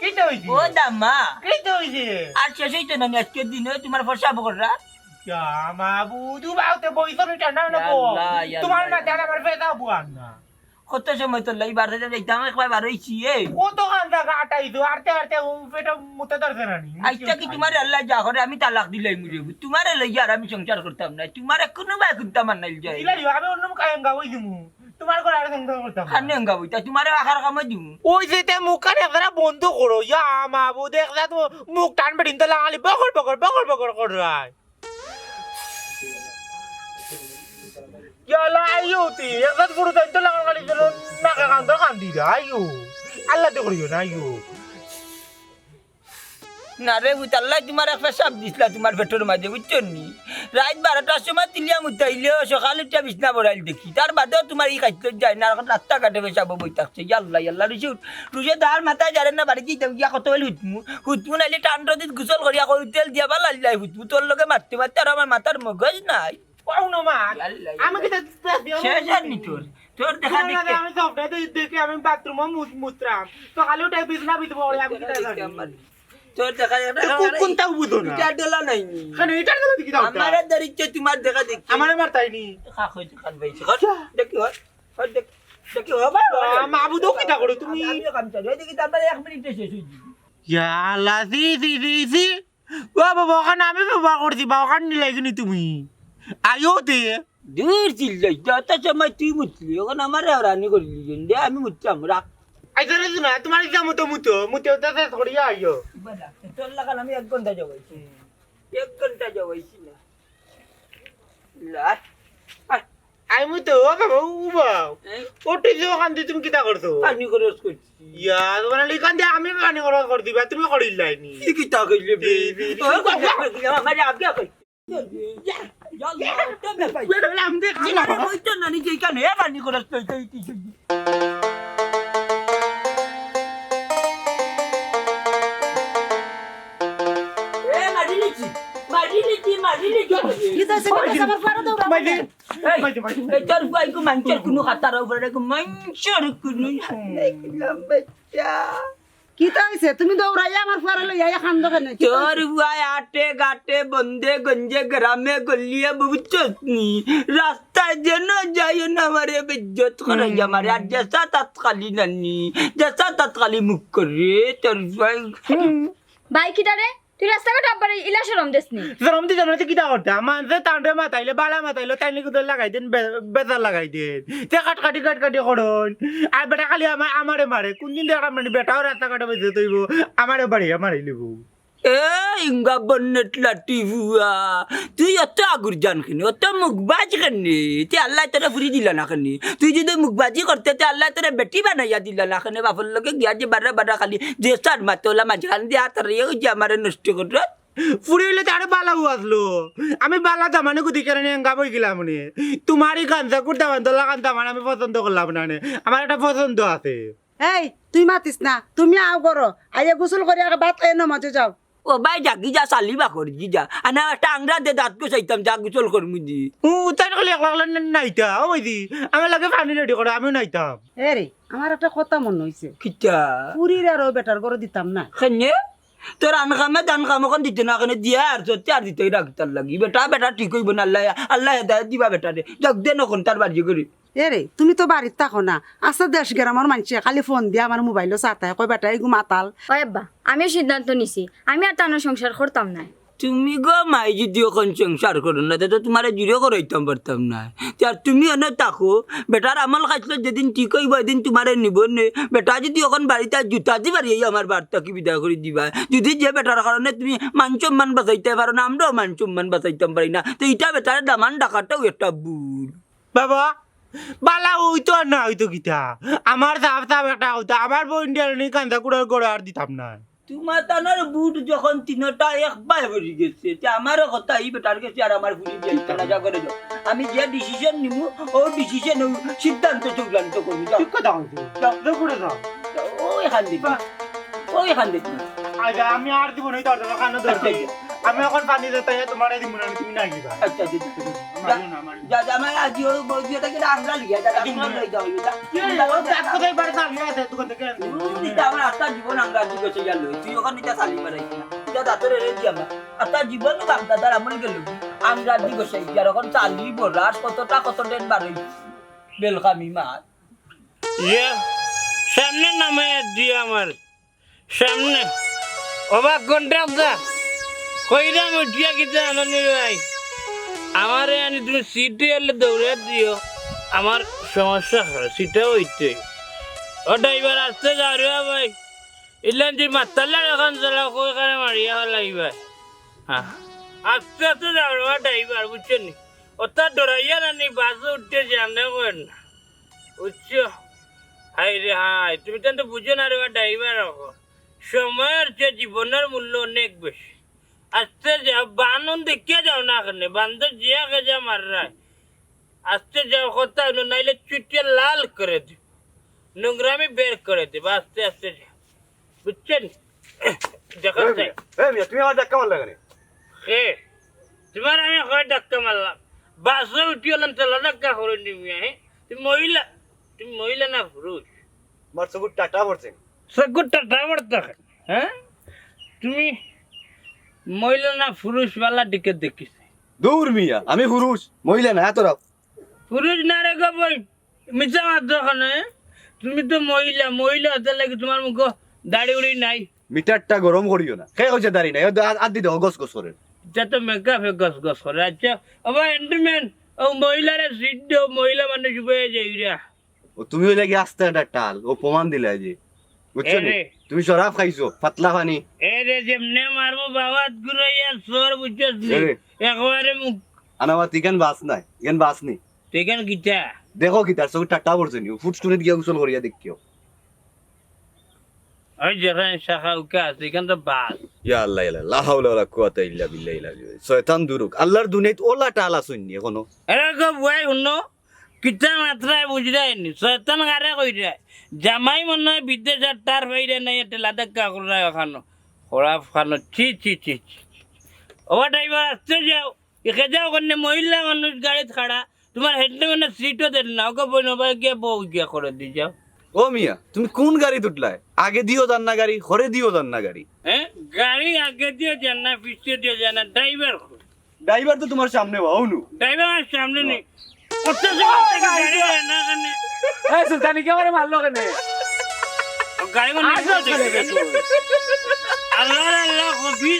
কিতা অইছে? ও দামা। কিতা অইছে? আর শেষ অইতো না নি আজকের দিনে তোমার ফর্সা বকররা? ইয়া মাবুদু বাউতে বইছো নি ঠান্ডা না ইয়া বো। আল্লাহ, ইয়া তোমার আল্লাহ, মাথায় ইয়া আমার ফেদা বুয়ার না। কত সময় তো লাই বার হইতে যাইতাম, একবার বার হইছি, এ। কত খান জাগা আটাইছো, আরতে আরতে ও পেটে মুতে ধরছে না নি। আইচ্ছা কি তোমার আল্লাহ যা করে, আমি তালাক দিলাই মুরে। তোমারে লইয়া আর আমি সংসার করতাম না, তোমারে কোনো বায় কুন্তা মানাইল যায়। দিলাই, আমি অন্য মুখ আঙ্গা ওই দিমু। তোমার ঘরে আর সংসার করতাম না। খানে আঙ্গা বইতা, তোমারে আখার কামে দিমু। ওই যে তে মুখ কান একজরা বন্ধ করো, ইয়া মাবুদ, একজরা তো মুখ টান বেটিন তো লাগালি বকর বকর, বকর বকর করায়। ইয়ালা আইও তি, একজরা ফুরু তাই তো লাগান খালি যেন নাকে কান তো কান দিরা, আইও। আল্লাহ তো করিও না, আইও। না রে, বুঝ আল্লাহ তোমার এক পেশাব দিছলা তোমার পেটর মাঝে, বুঝছো নি? রাইত বারোটার সময় তিলিয়া মুতাইলেও সকাল উঠিয়া বিছনা বড়াইল দেখি। তার বাদেও তোমার ই খাইতে যায় না, এখন রাস্তাঘাটে পেশাব বই থাকছে। ইয়াল্লা, ইয়াল্লা, রুজু, রুজু দার মাথায় জারে না বাড়ি দিতাম গিয়া কত বেল হুতমু। হুতমু নাইলে টান রদিত গোসল করিয়া কই তেল দিয়া বালা আল্লাহ হুতমু। তোর লগে মারতে মারতে আর আমার মাথার মগজ নাই। কও না মা, ইয়াল্লা, আমি ইয়াল্লা। কিতা শেষ আর নি তোর। তোর দেখা তোমার দেখতে। আমি স্বপ্নে দে-, দেখি আমি বাথরুমে মুত-, মুতরাম। তো খালি উঠাই বিছনা ভিতরে পড়ে আমি কিতা জানি। তোর দেখা দেখতে এ কোন-, কোনটাও বুঝো না। ইটা ডলা নাই নি। কেন ইটার গেলে দেখি দাও আমারে ধরিচ্ছে তোমার দেখা দেখতে। আমারে মারতাই নি। খা, খা, খা, ভাই, খা। আচ্ছা। দেখি, খা। খা, দেখ-, দেখি, খা, ভাই, ভাই। আ, মা বুঝো কিতা করো তুমি? আমি, আমি কাম চাই। ওই দেখি তো আমার এক মিনিটে শেষ হয়ে যাবে। ইয়া আল্লাহ, জি, জি, জি, জি। ও বাবা, ওখানে আমি ব্যবহার করছি, বা ওখানে নিলাই কিনি তুমি? আইও তে। দূর চিল্লাই, যত সময় তুই মুতলি, ওখানে আমার রানি করলি, দে আমি মুততাম, রাখ। আইসা রে না, তোমার ইচ্ছা মতো মুতো, মুতে ওটা শেষ করিয়া আইও। বাবা, তোর লাগান আমি এক ঘন্টা জবাইছি। এক ঘন্টা জবাইছি না। লা, আ, আমি তো, ও বাবা, ও বাবা। হ্যাঁ? ওটি যে ওখান দিয়ে তুমি কিতা করছো? পানি খরচ করছি। ইয়া, তোমার লিখান দিয়ে আমি পানি খরচ করে দিবা, তুমি করিলাই নি। কি কিতা কইলে বে? জি, জি, জি। ও, কথা কইলে আমার আগে কই। ইয়া, ইয়া আল্লাহ, তো বে ভাই। বেরোলাম, দেখছি না। আরে, ওই তো নানি যেখানে, এ পানি খরচ করতে হইতে হইতে। এ, মারি নিছি, মারি নিছি, মারি নিছি। কি তো আছে, কথা আমার পারো তো, মারি। এই, মারি, মারি। এই তোর বুয়াইগু মানষর কুনু খাতার উপরে রাখো, মানষর কুনু। দেখলাম বাচ্চা। কিতা অইছে? তুমি দৌড়াইয়া আমার ফুয়ারে লইয়া আইয়া কান্দো কেনে? কিতা তোর অইছে? বুয়ায় আটে গাটে বন্দে গঞ্জে গ্রামে গল্লিয়ে বুঝছস নি? রাস্তায় যেন যাইও না আমারে বেইজ্জত করাই আমারে। আর যেসা তাত খালি নানি, যেসা তাত খালি মুখ করে তোর বুয়ায়। হুম। ভাই কিতা রে? তুই রাস্তাঘাট আব্বারে ইলা শরম দেস নি? শরম দিতাম না, তুই কিতা করতে? আমার যে তান্ডে মাতাইলে, বালা মাতাইলে, তাই নাকি তোর লাগাই দেন, বে-, বেজার লাগাই দেন। তে কাটকাটি, কাটকাটি করুন। আর বেটা খালি আমা-, আমারে মারে। কোন দিন দেখলাম মানে বেটাও রাস্তাঘাটে বেঁচে তৈব, আমারে বাড়ি, আমারে লিব। এ ইঙ্গা বন্নেট লাটি বুয়া, তুই অত আগুর জান কেনে, অত মুখবাজ কেনে? তে আল্লাহ তোরে ফুরি দিলা না কেনে? তুই যদি মুখবাজি করতে, তে আল্লাহ তোরে বেটি বানাইয়া দিলা না কেনে? বাপর লগে গিয়া যে বারো বারো খালি যে সার মাতে ওলা মাঝখান দিয়া তার ইয়ে হইছে আমারে নষ্ট করত। ফুরি হইলে তো আরো বালাও আসলো। আমি বালা দামানে গুদি কেনে এঙ্গা বই গেলাম নে। তোমার এই গাঞ্জা কুর দামান, দোলা গান দামান আমি পছন্দ করলাম না নে। আমার একটা পছন্দ আছে। এই, তুই মাতিস না। তুমি আও করো। আইয়া গোসল করি আগে ভাত খাইয়া নমাজে যাও। ও ভাই, যা গি যা, সালি বাকর গি যা। আনা একটা আংরা দে, দাঁত কষাইতাম, যা গোসল করমু দি। ও, তাই না, খালি একলা একলা না-, নাইতা। ও ভাই দি, আমার লাগে পানি রেডি করো, আমিও নাইতাম। এ রে, আমার একটা কথা মনে হইছে। কিতা? ফুরির আর ও বেটার ঘরে দিতাম না। কেনে? তোর আন কামে দান কাম অখন দিতে না, কেনে দিয়া আর সত্যি আর দিতে রাখতার লাগি। বেটা, বেটা ঠিক হইব না, আল্লাহ, আল্লাহ হেদায়ত দিবা বেটারে। যাক দেন অখন তার বাড়ি করি। এ রে, তুমি তো বাড়িত থাকো না। আচ্ছা, দেশ গ্রামর মানষে খালি ফোন দিয়া আমার মোবাইলো চাতায়, কয় বেটা এগু মাতাল। ওই আব্বা, আমিও সিদ্ধান্ত নিছি, আমি আর তানর সংসার করতাম না। তুমি গো মাই যদি অখন সংসার করো না, তে তো তোমারে জুড়ে করাইতাম পারতাম না। তে আর তুমি অনে থাকো, বেটার আমল খাইছলত যেদিন ঠিক হইব, এদিন তোমারে নিব নে। বেটা যদি অখন বাড়িত আয়, জুতা দি বাড়ি আমার বাড়ি থাকি বিদায় করি দিবা। যদি যে বেটার কারণে তুমি মান সম্মান বাঁচাইতে পারো না, আমরাও মান সম্মান বাঁচাইতাম পারি না, তে ইটা বেটারে দামান ডাকাটাও একটা ভুল। বাবা, বালা অইতো আর না অইতো কিতা? আমার সাফ সাফ একটা কথা, আমার বউ ইন্ডিয়ার নি কান্দা কুড়ার গড়ে আর দিতাম না। তুমার তানর বুট যখন তিনটা এক বায় পড়ি গেছে, তে আমারও কথা ই বেটার গেছে আর আমার ফুরি দিয়ে তারা যা করে যাও। আমি যে ডিসিশন নিমু, ও ডিসিশন, ও সিদ্ধান্ত চূড়ান্ত করবো। যাও। ঠিক কথা কইছো। যাও। যাও করে যাও। ওই খান দিবা। বাহ। ওই খান দিবা। আচ্ছা, আমি আর দিব না, এই দরজা কানো দরজা। আচ্ছা, আচ্ছা। আমি এখন পানি দিতে তোমারে দিব না, তুমি না দিবা। আচ্ছা, আচ্ছা, আচ্ছা। মারিও না, মারিও না। যা, যা, আমার আজ ওই বউ দিয়ে তাকে আমরা লিয়া, যা, কি আমরা মনে? লই যাও, যা। কি হলো? ও ব্যাগ কোথায় বাড়ি চাবি আছে দোকান থেকে আনতে? ও, নিতে আমার আস্তা জীবন আমরা দিকে চলে গেল। তুই ওখানে নিতে চালি মারাইস না। যা, যা, তোর এনে দিয়ে আমরা। আস্তা জীবন কামটা তার আমল গেল। আমরা দিকে সেই আর এখন চালি বড় আর কতটা কত ডেট বার হইছে। বেলকামি মার। ইয়ে, সামনে নামে দিয়ে আমার। সামনে। ওবা কন্ট্রাক্টর, কইরাম উঠিয়া কিতা আননি ভাই? আমারে আনি তুমি সিটে এলে দৌড়ে দিও, আমার সমস্যা হয়, সিটে হইতে। ও ড্রাইভার, আস্তে যাও রে ভাই। ইলান যে মাতাল্লার এখন চলা, কই কারে মারিয়া হলাইবা। হ্যাঁ, আস্তে আস্তে যাও রে ড্রাইভার, বুঝছো নি? ওটা ডরাইয়া না নি, বাসে উঠতে জানে করেন না। বুঝছো? হায় রে হায়, তুমি তো বুঝো না রে বা ড্রাইভার অকল। সময়র চেয়ে জীবনের মূল্য অনেক বেশি। আস্তে যাও, বানন দেখিয়া যাও না কেনে, বান্দর জিয়া গেজা মাররায়। আস্তে যাও, কথা হইলো, নাইলে চুটিয়ে লাল করে দিব। নোংরামি বের করে দিব, আস্তে আস্তে যাও। বুঝছেন? দেখা এই যায়। মিয়া, এই মিয়া, তুমি আমার ধাক্কা মারলা কেনে? হে, তোমার আমি হয় ধাক্কা মারলাম। বাসে উঠিয়া লাম, তেলা ধাক্কা করে নিবি, হ্যাঁ? তুমি মহিলা, তুমি মহিলা না পুরুষ? আমার চকুর টাটা পড়ছে। চকুর টাটা পড়ছে, হ্যাঁ? তুমি মহিলা না পুরুষ বালা দিকে দেখিস। দূর মিয়া, আমি পুরুষ, মহিলা না, এত রাও। পুরুষ না রে গো বই, মিছা মাত দোকানে। তুমি তো মহিলা, মহিলা হতে লাগি তোমার মুখো দাড়ি উড়ি নাই। মিটারটা গরম করিও না। কে কইছে দাড়ি নাই? ও তো আ-, আদি দেখো গস গস করে। এটা তো মেকআপে গস গস করে। আচ্ছা, ও বা এন্ডুমেন, ও মহিলারে সিট দেও, মহিলা মানুষ বয়ে যাইরা। ও তুমি হইলে কি আস্তে একটা টাল, ও প্রমাণ দিলে যে। বুঝছো নি? এরে। তুমি শরাব খাইছো, পাতলা পানি। এরে যেমনে মারবো বাবাত ঘুরাইয়া সর, বুঝছস নি? এরে। একবারে মুখ। আনাওয়াত ইখান বাস নাই, ইখান বাস নি। তুই কেন কিতা? দেখো কিতা, চোখ টাটা পড়ছে নি? ফুটস্টুনিত গিয়া গোসল করিয়া দেখিও। ওই যেখানে শাখা উকা আছে, এখান তো বাস। ইয়া আল্লাহ, ইয়া আল্লাহ, লা হাওলা ওয়ালা কুওয়াতা ইল্লা বিল্লাহ, ইলা বিল্লাহ। শয়তান দুরুক। আল্লাহর দুনিয়াত ওলা টাল আছইন নি এখনো? এরে গো বুয়াই হুনো, কিতা মাতরায় বুঝরায় নি? শয়তান কারে কইরায়? জামাই মনে হয় বিদেশ আর তার বাইরে নাই, এটা লাদাক্কা কররায় ওখানো। খরাপ খানো, ছি, ছি, ছি, ছি। ও ড্রাইভার, আস্তে যাও। একে যাও, ওখানে মহিলা মানুষ গাড়িত খাড়া। তোমার হেডে মানে সিটও দেন না, ওকে বইন, ওবা গিয়া বউ গিয়া করে দি যাও। ও মিয়া, তুমি কোন গাড়িত উঠলায়? আগে দিও যান না গাড়ি, হরে দিও যান না গাড়ি। হ্যাঁ, গাড়ি আগে দিও যান না, পিছে দিও যান না, ড্রাইভার কই? ড্রাইভার তো তোমার সামনে বা, হউনু। ড্রাইভার আমার সামনে নেই। কত সময় থেকে গাড়ি হয় না কেনে? এই সুলতানি কে আমারে মারলো কেনে? গাড়ি মানে আজ ছেড়ে দে তুই। আল্লাহ, আল্লাহ, কবি,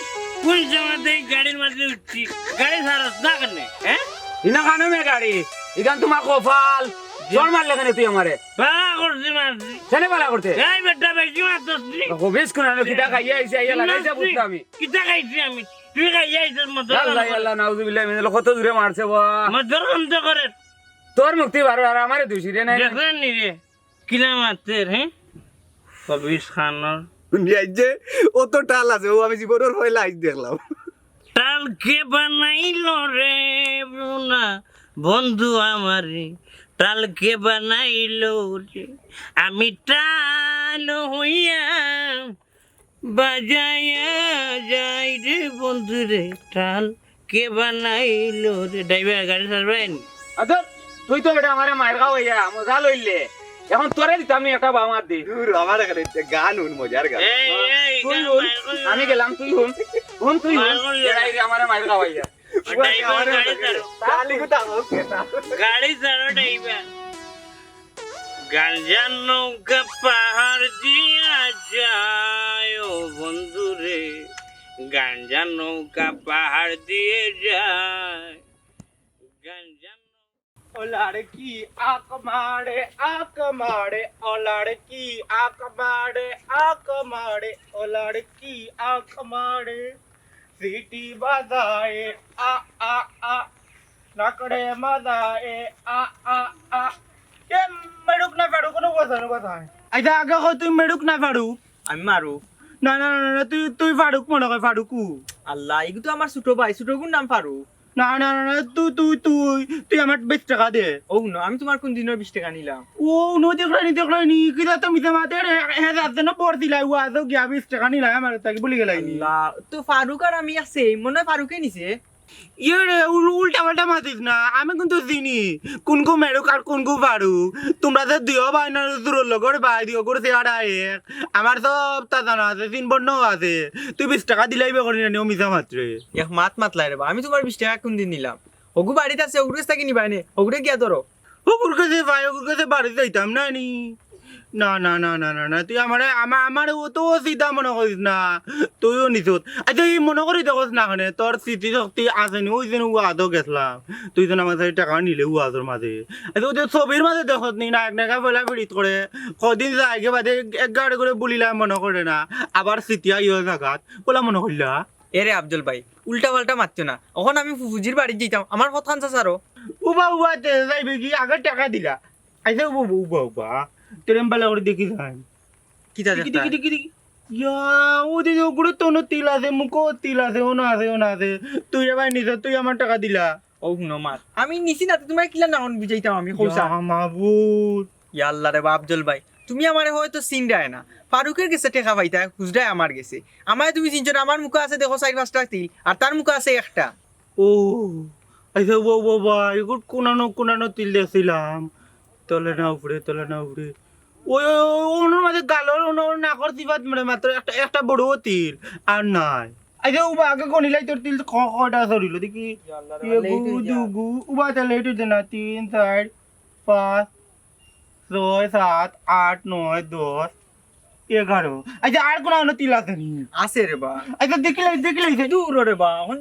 কোন সময় থেকে গাড়ির মাঝে উঠছি? গাড়ি ছাড়স না কেনে, হ্যাঁ? ইনা কানো মে গাড়ি, ইখান তোমার কপাল। জোর মারলে কেনে তুই আমারে? বালা করছি, মারছি। কেনে বালা করতে? এই বেটা, বেশি মারছস নি। কবিস কোন আনো, কিতা খাইয়া আইছে, আইয়া লাগাইছে মারছি। বুঝতে আমি। কিতা খাইছি আমি? তুই খাইয়া আইছস, মদ আল্লাহ, আল্লাহ, নাউজুবিল্লাহ, মিনাল, কত জোরে মারছে বা। মদ বন্ধ করে। তোর মুক্তি বারো, আর আমারে দুষি রে নাই। দেখলেন নি রে? কিলা মাতের, হ্যাঁ? কবিস খানোর। দুনিয়ায় যে অত টাল আছে, ও আমি জীবনর পয়লা আইজ দেখলাম। টাল কে বানাইলো রে বোনা, বন্ধু আমারে, টাল কে বানাইলো রে? আমি টাল হইয়া বাজাইয়া যাই রে বন্ধু রে, টাল কে বানাইলো রে? ড্রাইভার, গাড়ি ছাড়বেন? আচ্ছা, তুই তো বেটা আমারে মাইর খাওয়াইয়া মজা লইলে, এখন তোরে দিতাম আমি একটা বামাত দি। দূর, আমার এখানে একটা গান হুন, মজার গান। এই, এই, তুই গান হুন, মাইর করিও আমি না। গেলাম, তুই হুন, হুন তুই হুন, মাইর করিও না। এরাই রে আমারে মাইর খাওয়াইয়া। ও ড্রাইভার, গাড়ি ছাড়ো। তাহলে কোথাও হোক না। গাড়ি ছাড়ো, ড্রাইভার। গাঞ্জা নৌকা পাহাড় দিয়া যায়, ও বন্ধু রে, গাঞ্জা নৌকা পাহাড় দিয়ে যায়। গাঞ্জা নৌ- ও লড়কি আঁখ মারে, আঁখ মারে, ও লড়কি আঁখ মারে, আঁখ মারে, ও লড়কি আঁখ মারে, সিটি বাজায়, আ, আ, আ। নাকড়ে মাদা এ আ আ আ। এ মেরুক না ফারুক, কোনো কথা না কথা। আচ্ছা, আগে কও তুই মেরুক না ফারুক? আমি মারুক। না, না, না, না, না, তুই, তুই ফারুক মনে কয়, ফারুকু। আল্লাহ, ইগু তো আমার ছোট ভাই, ছোটগুর নাম ফারুক। না, না, না, না, তুই, তুই, তুই, তুই আমার বিশ টেকা দে। ও হুনো, আমি তুমার কুন দিনর বিশ টেকা নিলাম? ও হুনো, দেখলায়নি, দেখলায়নি, কিতা তো মিছা মাতে রে, হে যাতে না পড় দিলাই, ও আজও গিয়া বিশ টেকা নিলাই আমার থাকি, ভুলি গেলায়নি। আল্লাহ, তো ফারুক আর আমি আছে, মনে হয় ফারুকে নিছে। ইয়ে রে, উল-, উল্টা পাল্টা মাতিস না, আমি কিন্তু চিনি কুনগু মেরুক আর কুনগু ফারুক। তুমরা যে দুইও ভাই না, দুরর লগর ভাই, দুইওগুর চেহারা এক। আমার সব তা জানা আছে, চিন বর্ণও আছে। তুই বিশ টেকা দিলাই বে করি না, ও মিছা মাতরে। এক মাত মাতলাই রে বা, আমি তুমার বিশ টেকা কুন দিন নিলাম? হগু বাড়িত আছে, হগুর গেছ থাকি নিবায় নে, হগুরে গিয়া ধরো। হগুর গেছে ভাই, হগুর গেছে বাড়িত যাইতাম না নি। না, না, না, না, না, না, তুই আমারে, আমা-, আমারে অত সিধা মনে করিস না, তুইও নিছত। আচ্ছা, ই মনে করি দেখোস না কেনে, তোর স্মৃতি শক্তি আছে নি, ওই দিন ও আদো গেছলাম, তুই যেন আমার থাকি টেকা নিলে ও আদর মাঝে। আচ্ছা, ওই যে ছবির মাঝে দেখোস নি, নায়ক নায়িকা পয়লা পিড়িত করে, কদিন যায়গে বাদে এক গাড়ি করে বুলিলাম মনে করে না, আবার স্মৃতি আইও জাগাত, ওলা মনে করলা। এরে আফজল ভাই, উল্টা পাল্টা মাতিও না। অখন আমি ফুফুজির বাড়িত যাইতাম, আমার পথখান ছাড়ো। উবা, উবা, তে যাইবে কি? আগে টেকা দিলা। আইছে উবা, উবা, উবা, উবা। তোরে আমি বালা করি দেখি যাই। কিতা দেখি, দেখতা? দেখি, দেখি, দেখি। ইয়া, ও দেখি, ওগুলো তো অনো তিল আছে, মুখো তিল আছে, অনো আছে, অনো আছে। তুই রে ভাই নিছত, তুই আমার টেকা দিলা। ও হুনো মাত, আমি নিছি না, তুমারে কিলা না অন বুঝাইতাম আমি, কও ছা। ইয়া মাবুদ। ইয়া আল্লাহ রে বা আফজল ভাই, তুমি আমারে হয়তো চিনরায় না। ফারুকের গেছে টেকা পাইতায়, খুজরায় আমার গেছে। আমারে তুমি চিনছো না, আমার মুখো আছে দেখো চাইর পাঁচটা তিল, আর তার মুখো আছে একটা। ও, আচ্ছা, ও বাবা, এগুর কুনানো কুনানো তিল দেখছিলাম। তলে না উপরে, তলে না উপরে। ওই, ওই, ওই, ওনর মাঝে গালর, ওনর নাকর চিপাত মানে মাত্র একটা, একটা বড় তিল, আর নাই। আচ্ছা, ও বা আগে গনিলাই তোর তিল ক-, কয়টা সরিল দেখি। ইয়া আল্লাহ রে, এগু, late হয়ে যা। দুগু, উবা তে late হইছে না, তিন, চাইর, পাঁচ, ছয়, সাত, আট, নয়, দশ, এগারো। আচ্ছা, আর কুনানো তিল আছে নি? আছে রে বা। আচ্ছা, দেখিলাই, দেখিলাই। দূর রে বা, অখন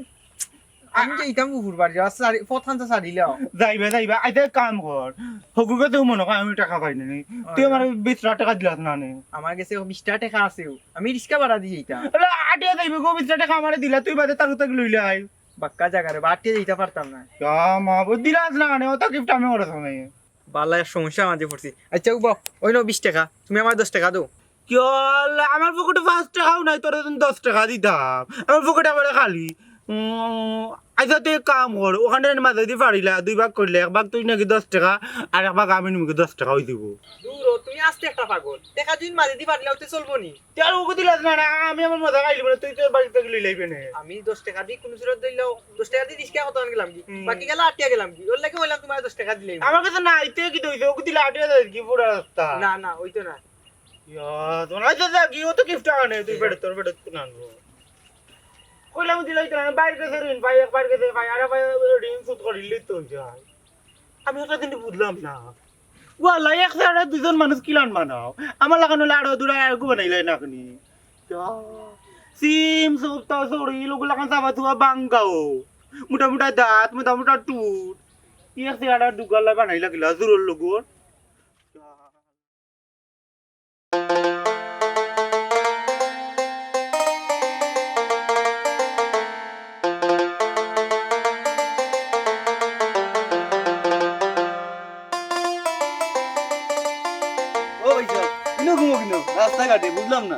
আমি যাইতাম ফুফুর বাড়ি, আর সারি-, পথখান ছাড়িলাও। যাইবা, যাইবা। আচ্ছা, এক কাম কর। হগুর গেছে মনে কয় আমি টেকা পাই না নি। তুই আমারে বিশ টেকা দিলাস না নি। আমার গেছে বিশ টেকা আছে। আমি রিক্সা ভাড়া দি যাইতাম। আরে, আটিয়া যাইবে গো, বিশ টেকা আমারে দিলা, তুই বাদে তার থাকি লইলে আয়। বাক্কা জাগা রে বা, আটিয়া যাইতাম পারতাম না। ইয়া মা, ও দিলাস না নি, অত gift আমি ওরে সময়। বালা এক সমস্যার মাঝে পড়ছি। আচ্ছা, উবা, ওই নাও বিশ টেকা, তুমি আমারে দশ টেকা দেও। কিয়া আল্লাহ, আমার পকেটো পাঁচ টেকাও নাই, তোরে আমি দশ টেকা দিতাম। আমার পকেট আমারে খালি। উম, আচ্ছা, তুই এক কাম কর, অখান মাঝে দি ফাড়িলা, দুই ভাগ করিলা, এক ভাগ তুই নেগি দশ টেকা, আর এক ভাগ আমি নিমুগি দশ টেকা অই যিবো। দূর হ, তুমি আস্তা একটা পাগল। টেকা দুইন মাঝে দি ফাড়িলা, অতে চলবো নি? তে আর ওগু দিলাস না, না, আমি আমার মজা খাইলিমু না, তুই তোর বাড়ি থাকি লইলাইবে নে। আমি দশ টেকা দি কুনু সুরত ধরলাও, দশ টেকা দি রিক্সা কত আনগেলাম গি? হুম। বাকি গেলা আটিয়া গেলাম গি? ওর লাগি কইলাম তুমারে দশ টেকা দিলাইমু। আমার গেছে নাই, তে কিতা অইছে, ওগু দিলে আটিয়া যাইস গি পুরা রাস্তা। না, না, অইতো না। ইয়া, তোর আইতে যা, গিয়ে তো gift আনে, তুই বেটা, তোর বেটা তুই আনবো। কইলাম দিলাই তো না, বাইর গেছে ঋণ ভাই, একবার গেছে ভাই, আরে ভাই, ঋণ শোধ করিলে তো যায়। আমি একটা জিনিস বুঝলাম না। ওয়াল্লাহ, এক চেহারা দুইজন মানুষ কিলান বানাও? আমার লাখান অইলে আরো দুরা আরগু বানাইলাই না কেনে? ইয়া, সিম, সুপ্তা, সরি, লোক লাখান চাবা চুবা বাঙ্গাও। মোটা মোটা দাঁত, মোটা মোটা ঠুট। এক চেহারা দুগাল্লা বানাইলা কিলা, জোরর লগর। ও ভাইসাব, ইনো ঘুমো কিনো? রাস্তাঘাটে, বুঝলাম না।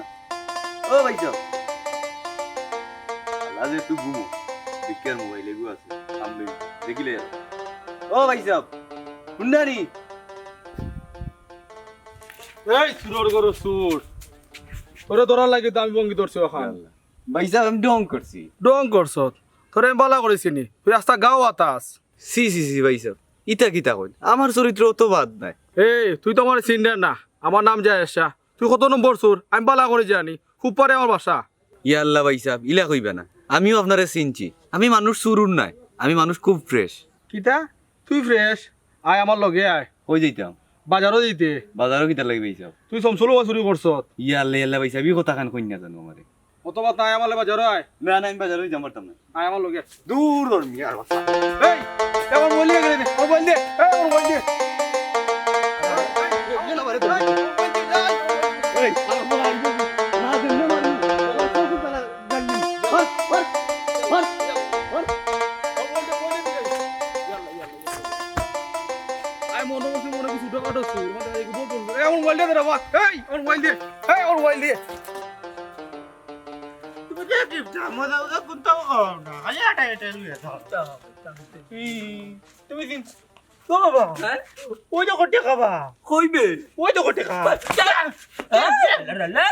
ও ভাইসাব। আল্লাহ যে তুই ঘুমো। দেখিয়ার মোবাইল এগু আছে। সামনে দেখিলে। ও ভাইসাব, হুন্ডানি। এই চুরর ঘরর চুর। ওরে ধরার লাগি তো আমি ভঙ্গি ধরছি অখান। ভাইসাব, আমি ঢং করছি। ঢং করছত? তোরে আমি বালা করি চিনি। তুই আস্তা গাঁও আতাস। ছি, ছি, ছি, ভাইসাব। ইতা কিতা কইন? আমার চরিত্র অত বাদ নায়। এই, তুই তো আমারে চিনরে না। আমার নাম জায়েদ শাহ। তুই কত নম্বর চুর? আমি বালা করি জানি। খুব পারে আমার বাসা। ইয়া আল্লাহ ভাইসাব, ইলা কইবা না। আমিও আপনারে চিনছি। আমি মানুষ চুরুর নায়। আমি মানুষ খুব fresh। কিতা? তুই fresh? আয় আমার লগে আয়। কই যাইতাম? বাজারো যাইতে। বাজারো কিতার লাগি ভাইসাব? তুই চমচুল ওবা চুরি করছত। ইয়া আল্লাহ, ইয়া আল্লাহ ভাইসাব, ই কথাখান কইন না জানো আমারে। অত মাত নাই, আমার লগে বাজারো আয়। না, না, আমি বাজারো যাইতাম পারতাম না। আয় আমার লগে। দূর অর মিয়ার বাচ্চা। এই, এ আমার মোবাইল দে, আমার মোবাইল দে। এই, আমার মোবাইল দে। এই, আমার মোবাইল দে। না, দে, না, না, না। ধর, ধর, ধর, ধর। আমার মোবাইল দে, মোবাইল দে। এই, ওর মোবাইল দিয়ে। তুমি যে কিপটা, মজা উজা কোনটাও খাও না, খালি আটা এটা লইয়া খাও। ই, তুমি চিন-, ও বাবা, হ্যাঁ? ওই দেখো টেকা বা। কইবে? ওই দেখো টেকা। হ্যাঁ? লা, লা, লা, লা, লা,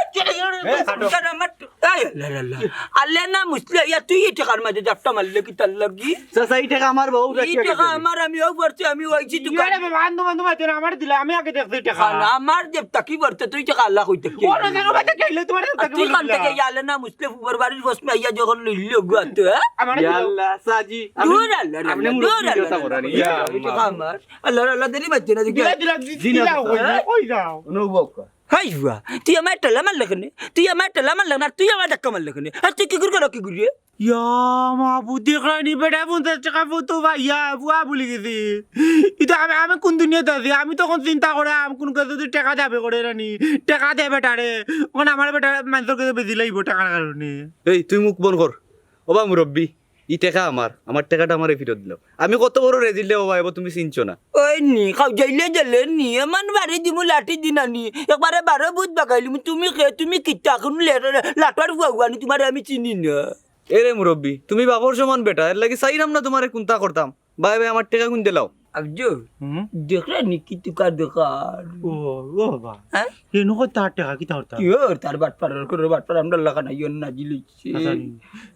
লা, লা, লা, লা। আলে না মুসলে, ইয়া তুই এই টেকার মাঝে জাপটা মারলে কিতার লাগি? চাচা, এই টেকা আমার বউ এই রাখিয়া টেকা গেছে। আমার, আমি ও করছি, আমি ওইছি তুই ইয়ারে বাবা, আন্দু, আন্দু মারতে না, আমার দিলে, আমি আগে দেখছি টেকা। না, আমার যে তাকি করতে, তুই টেকা আল্লাহ কইতে কি? ওরে, ওরে, ওরে, কে আইলে তোমার আর তাকি তুই বলে কান দিলা? থেকে ইয়ালে না মুসলে ফুবর বাড়ির বস মে আইয়া যখন লইলি ওগু আতে, হ্যাঁ? আমার ইয়া দিলা। আল্লাহ, চাচি, আপনি, দূর আল্লাহ, আপনি দূর মুরব্বি আল্লাহ, কথা বলেন। দূর ইয়া আল্লাহ, আল্লাহ। টেকা আমার। আল্লাহ, আল্লাহ, দেরি মারতে না, দেখি। দিলা, দিলা, দি-, জি না, দিলা, চাচা। ওই, ওই যাও। অনুভব কর। হাই হুয়া, তুই আমার টেলা মারলে কেনে? তুই আমার টেলা মারলে না, তুই আমার ধাক্কা মারলে কেনে? আর তুই কি করে, কি করে? ইয়া মাবুদ, দেখরানি বেটা পঞ্চাশ টেকা ফটো বা ইয়া, বুয়া ভুলি গেছি। ইতা আমি, আমি কোন দুনিয়াত আছি? আমি তখন চিন্তা করাম, কোন কেউ যদি টেকা দাবি করে রানি, টেকা দে বেটারে, ওখানে আমার বেটা মানুষের কাছে বেশি লাগবো টাকার কারণে। এই, তুই মুখ বন্ধ কর। ওবা মুরব্বি, ই টেকা আমার, আমার টেকাটা আমারে ফিরত দিলাও। আমি কত বড় রেজিল রে বাবা, এবার তুমি চিনছো না। ওই নি, খাও যাইলে গেলে নি, এমন বাড়ি দিমু লাঠি দিনা নি, একবারে বারো বুধ বাগাইলিমু, তুমি খে, তুমি কিতা, কোন লে-, লাটর ফুয়া ফুয়া নি, তোমারে আমি চিনি না। এরে মুরব্বি, তুমি বাপর সমান বেটা, এর লাগি চাইরাম না তোমারে কুন্তা করতাম। বাই বাই, আমার টেকা কুন দিলাও। আব্দুল, হুম? দেখরে নি কি তুকার দোকান? ও, ও বাবা। হ্যাঁ? এ নগদ তার টেকা কিতা করতাম? কি ওর তার বাটপার, ওর করে বাটপার, আমরা লাগা নাই, ওর না দিলি। আচ্ছা, নি।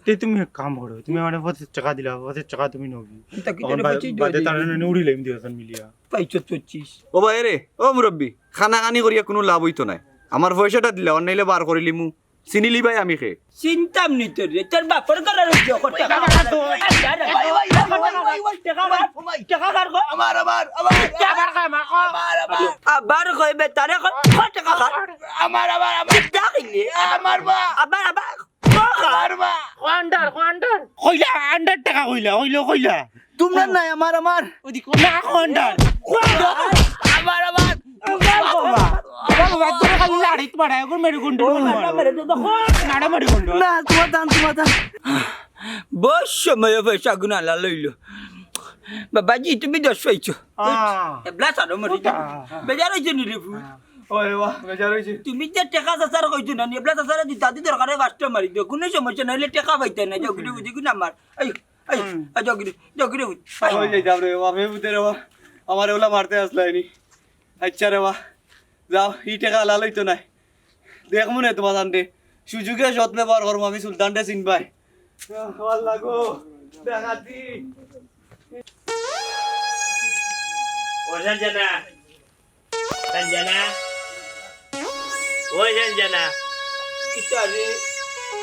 তে তুমি এক কাম করো, তুমি আমারে পঁচিশ টেকা দিলা, পঁচিশ টেকা তুমি নবি। তা কি তখন তোরে বা-, পঁচিশ বাদে দিলি? তার মানে উড়িলাইম দিও তখন মিলিয়া। পাইছো পঁচিশ। ও ভাই রে, ও মুরব্বি, খানা খানি করিয়া কোনো লাভ হইতো নাই। আমার পয়সাটা দিলা, অর নাইলে বার করিলিমু। চিনিলি ভাই আমি খে? চিনতাম নি তোরে, তোর বাপর করার হইছে, কত টেকা? ভাই, ভাই, ভাই, ভাই, ভাই, ভাই, ভাই, ভাই, টেকা কার? টেকা কার গো? আমার, আমার, আমার। টেকা কার গো? আমার, আমার। আবার কয় বেটারে কয়, কয় টেকা কার? আমার, আমার, আমার। টেকা কিনলে? আমার মা। আবার, আবার। আমার মা। কো আন্ডার, কো আন্ডার। কইলা, আন্ডার টেকা কইলা, কইলো কইলা। তোমরা নাই, আমার, আমার। ওদিকে না, কো আন্ডার। কো আন্ডার। আমার, আমার। বাবা, বাবা, বাবা, তোর খালি লাড়িত মারা, এখন মেরুকুণ্ড মারো। নাড়া মেরুকুণ্ড। না, তোমার দান, তোমার দান। বস সময় পয়সা গুণ আলা লইল। বাবাজি, তুমি দশ পাইছো। আহ। এবলা সারো মরি। ওটা। বেজার হইছে নি রে ফুল? ওই বাবা, বেজার হইছে। তুমি যে টেকা চাচার কইছো না, নি এবলা চাচারে দিতা দি দরকারে বাস্ট মারি দিও। কোনো সমস্যা নাইলে টেকা পাইতে না, যাও গিরে বুঝি গুণ আমার। এই, এই, হুম। এই, যাও গিরে, যাও গিরে বুঝি। ওই যাইতাম রে বাবা, আমি বুঝতে রে বাবা, আমার ওলা মারতে আসলাইনি। আচ্ছা রে বাবা, যাও, ই টেকা আলা লইতো নাই। দেখমু নে তোমার জানতে। সুযোগে সৎ ব্যবহার করমু আমি সুলতানরে চিনবাই। আল্লাহ গো, দেখাতি। ও সঞ্জনা, সঞ্জনা, ও সঞ্জনা। কিতা রে?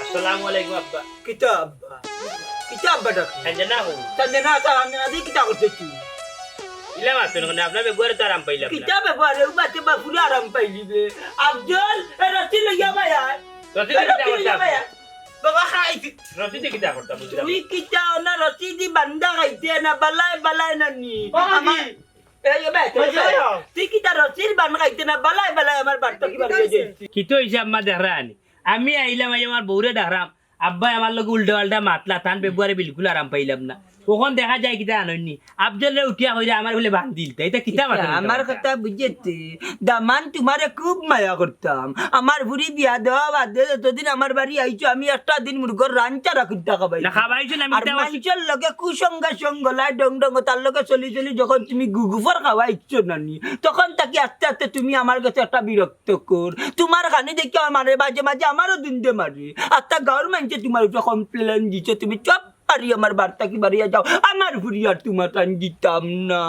আসসালামু আলাইকুম আব্বা। কিতা আব্বা? কিতা আব্বা ডাক? সঞ্জনা হো। সঞ্জনা, তা আমি আদি কিতা করতে তুই? ইলা মাতন কোনে? আপনার ব্যবহারে তো আরাম পাইলাম না। কিতা ব্যবহারে? ও বাতে বাপুরে আরাম পাইলি বে। আফজল, এ রসি লইয়া ভাই আয়। রসিদে এ কিতা রসি করতে লইয়া ভাই আপনি? আয়। বাবা খাইছি। রসিদে কিতা করতে বুঝলাম তুই না। কিতা ওনা রসিদি বান্দা খাইতে না, বালায় বালায় না নি। ও আমার জি। এই, এ ভাই, ওই যে ভাই। তুই কিতা রসির বান খাইতে না, বালায় বালায় আমার বাড়িত কিতা কিবা হইছে? কিতা হইছে আম্মা দেখরা আনি? আমি আইলাম, আই আমার বউরে ডাকরাম। আব্বায় আমার লগে উল্টা পাল্টা মাতলা, তান ব্যবহারে বিলকুল আরাম পাইলাম না। অখন দেখা যায় কিতা আনইননি। আফজলরে উঠিয়া কইরা আমার বুলে বান্দিল। তা ইতা কিতা মাতলা? আমার কথা বুঝতে, দামান তোমারে খুব মায়া করতাম। আমার ফুরি বিয়া দেওয়া বাদে যতদিন আমার বাড়ি আইছো, আমি একটা দিন মুরগর রান ছাড়া কিতা খাবাই না। খাবাইছো না, আর মিথ্যা কথা। মানষর লগে কুসঙ্গে সঙ্গ লাই ডং ডং, তার লগে চলি চলি যখন তুমি গুগুফর খাওয়াইছো না নি, তখন থাকি আস্তে আস্তে তুমি আমার গেছে একটা বিরক্ত কর। তোমার খানি দেখি আমারে মাঝে মাঝে আমারও দুন্দে মারে। আস্তা গাঁওর মানষে তোমার উপরে complain দিছে, তুমি চুপ পারি আমার বাড়ি থাকি বাড়িয়া যাও, আমার ফুরি আর তোমার টান দিতাম না।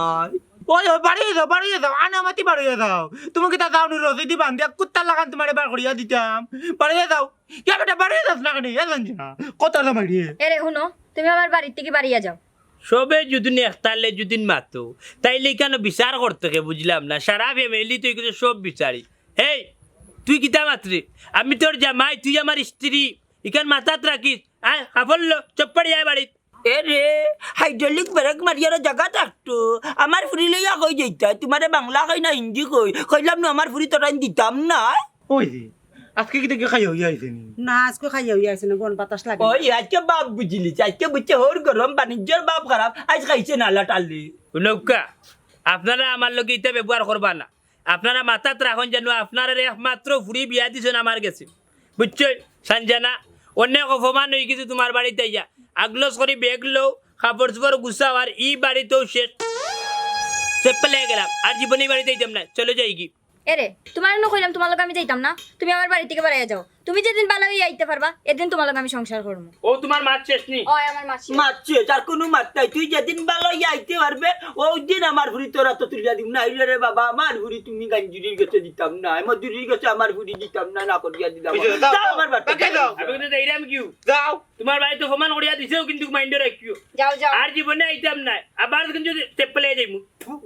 ওই, ওই, বাড়িয়ে যাও, বাড়িয়ে যাও, আনামাতি বাড়িয়ে যাও। তুমি কিতা যাও নি রসিদি বান্দিয়া কুত্তার লাখান তোমারে বার করিয়া দিতাম। বাড়িয়ে যাও। ইয়া বেটা, বাড়িয়ে যাস না কেনে? এ জানছি না। কত আর মারিয়ে। এরে হুনো, তুমি আমার বাড়ির থাকি বাড়িয়া যাও। সবে যুদিন একতালে যুদিন মাতো, তাইলে ইখানো বিচার করতে কে বুঝলাম না। সারা family তো ইখানো সব বিচারি। এই, তুই কিতা মাতরে? আমি তোর জামাই, তুই আমার স্ত্রী। ইখান মাথাত রাখিস। আয়, কাপড় ল, চুপ পারি আয় বাড়িত। এরে, hydraulic brake মারিয়ারও জাগা থাকতো। আমার ফুরি লইয়া কই যাইতা? তোমারে বাংলা কই না হিন্দি কই? কইলাম না আমার ফুরি তোরাইন দিতাম না। ওই যে, আজকে কিতা কি খাইয়া হইয়া আইছে নি? না, আজকে খাইয়া হইয়া আইছে না, গন বাতাস লাগে। ওই, আজকে বাপ বুঝিলিছে, আজকে বুঝছে হোর গরম, বাণিজ্যর বাপ খারাপ, আজ খাইছে না আল্লাহ টাল্লি। নৌকা, আপনারা আমার লগে ইতা ব্যবহার করবা না। আপনারা মাথাত রাখইন যেন আপনারার একমাত্র ফুরি বিয়া দিছইন আমার গেছে, বুঝছইন? সানজানা, অনেক অপমান অইগেছে তুমার বাড়িত আইয়া। আগলস করি ব্যাগ লও, কাপড় চোপড় গুছাও, আর ই বাড়িতেও শেষ। চেপ্পা লেগে গেলাম, আর জীবনে ই বাড়িত আইতাম না, চলে যাইগি। এরে, তুমারে নু কইলাম তুমার লগে আমি যাইতাম না, তুমি আমার বাড়ি থাকি বারাইয়া যাও। তুমি যেদিন ভালা অইয়া আইতে পারবা, এদিন তুমার লগে আমি সংসার করমু। ও তুমার মাত শেষ নি? অয়, আমার মাত শেষ। মাত শেষ, আর কুনু মাত নাই। তুই যেদিন ভালা অইয়া আইতে পারবে, অউ দিন আমার ফুরি তোর আতো তুলিয়া দিমু। নাইলে রে বাবা, আমার ফুরি তুমি গাঞ্জুরির গেছে দিতাম না, মজুরির গেছে আমার ফুরি দিতাম না, না করিয়া দিলাম। বুঝছো? যাও, যাও, আমার বাড়ি। বাকি যাও। আমি কিন্তু যাইরাম কিউ? যাও। তুমার বাড়িত অপমান করিয়া দিছেও, কিন্তু মাইন্ডো রাখিও। যাও, যাও। আর জীবনে আইতাম না, আবার কিন্তু চেপ্পা লেগে যাইমু।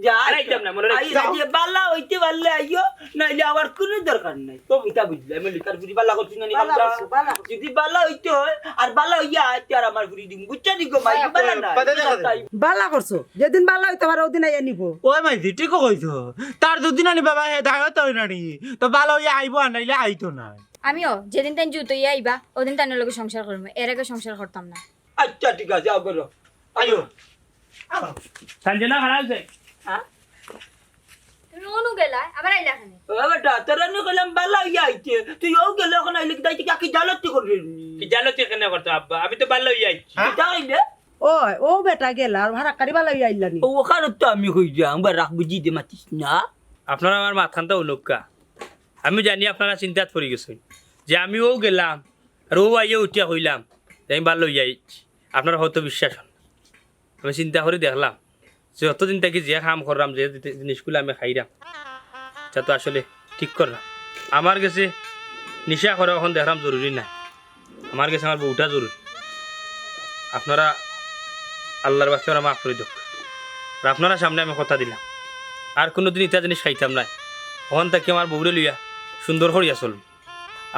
যা, আর আইতাম না, মনে রাখিও। আই, যাও। যে ভালা অইতে পারলে আইও, নাইলে আমার কুনু দরকার নাই। তো ইতা বুঝলে, আমি লিখার ফুরি ভালা করছি না নি? ভালা করছো, ভালা করছো। যদি ভালা অইতে অয়, আর ভালা অইয়া আইতে আর আমার ফুরি দিমু, বুঝছো নি গো মাই? ভালা ভালা করছো। না। বাদে দেখা যাবে। ভালা করছো, যেদিন ভালা অইতে পারে, অউ দিন আইয়া নিবো। ওই মাইজি, ঠিকও কইছো। তার দুদিন আনি বাবা হেদায়ত অয় না নি, তো ভালা অইয়া আইবো, আর নাইলে আইতো না। আমিও যেদিন তাইন জুত অইয়া আইবা, অউ দিন তাইনর লগে সংসার করমু, এর আগে সংসার করতাম না। আচ্ছা, ঠিক আছে, আও করো। আইও। সানজানা খারাপ অইছে। হ্যাঁ? তুমি অনু গেলা, আবার আইলা কেনে? ও বেটা, তোরে নু কইলাম ভালা অইয়া আইতে, তুই অউ গেলে অখন আইলে কিতা, কিতা জালতি করলি? কি জালতি কেনে করতো আব্বা? আমি তো ভালা অইয়া আইছি। হ্যাঁ? কিতা কইলে? ওই, অউ বেটা গেলা, আর ফারাক্কারি ভালা অইয়া আইলা নি? ও, অখান তো আমি কইলাম, বারাক বুঝি দে মাতিস না। আপনারা আমার মাতখানতা হুনউক্কা। আমি জানি আপনারা চিন্তাত পড়ি গেছইন যে আমি অউ গেলাম, আর অউ আইয়া উঠিয়া কইলাম যে আমি ভালা অইয়া আইছি। আপনারা হয়তো বিশ্বাস অয় না। আমি চিন্তা করি দেখলাম যে অতদিন থাকি যে কাম করলাম, যে জিনিসগুলা আমি খাইরাম, ইতা তো আসলে ঠিক করলাম। আমার গেছে নিশা করা অখন দেখলাম জরুরি নায়, আমার গেছে আমার বউটা জরুরি। আপনারা আল্লার ওয়াস্তে আমারে মাফ করি দেউক্কা। আর আপনারার সামনে আমি কথা দিলাম, আর কুনুদিন ইতা জিনিস খাইতাম নায়। অখন থাকি আমার বউরে লইয়া সুন্দর করিয়া চলমু।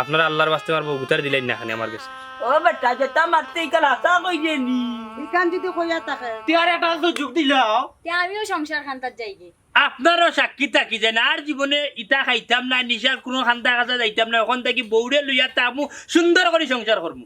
আপনারা আল্লার ওয়াস্তে আমার বউগুতারে দিলাইন না কেনে আমার গেছে। ও বেটা, যেতা মাততে ইখান হাছা কইলে নি। ইখান যদি কইয়া থাকে। তে আর একটা সুযোগ দিলাও। তে আমিও সংসার খান্দাত যাইগি। আপনারাও সাক্ষী থাকি যেন আর জীবনে ইতা খাইতাম না, নিশার কুনু খান্দা কাছা যাইতাম না, অখন থাকি বউরে লইয়া থাকমু, সুন্দর করি সংসার করমু।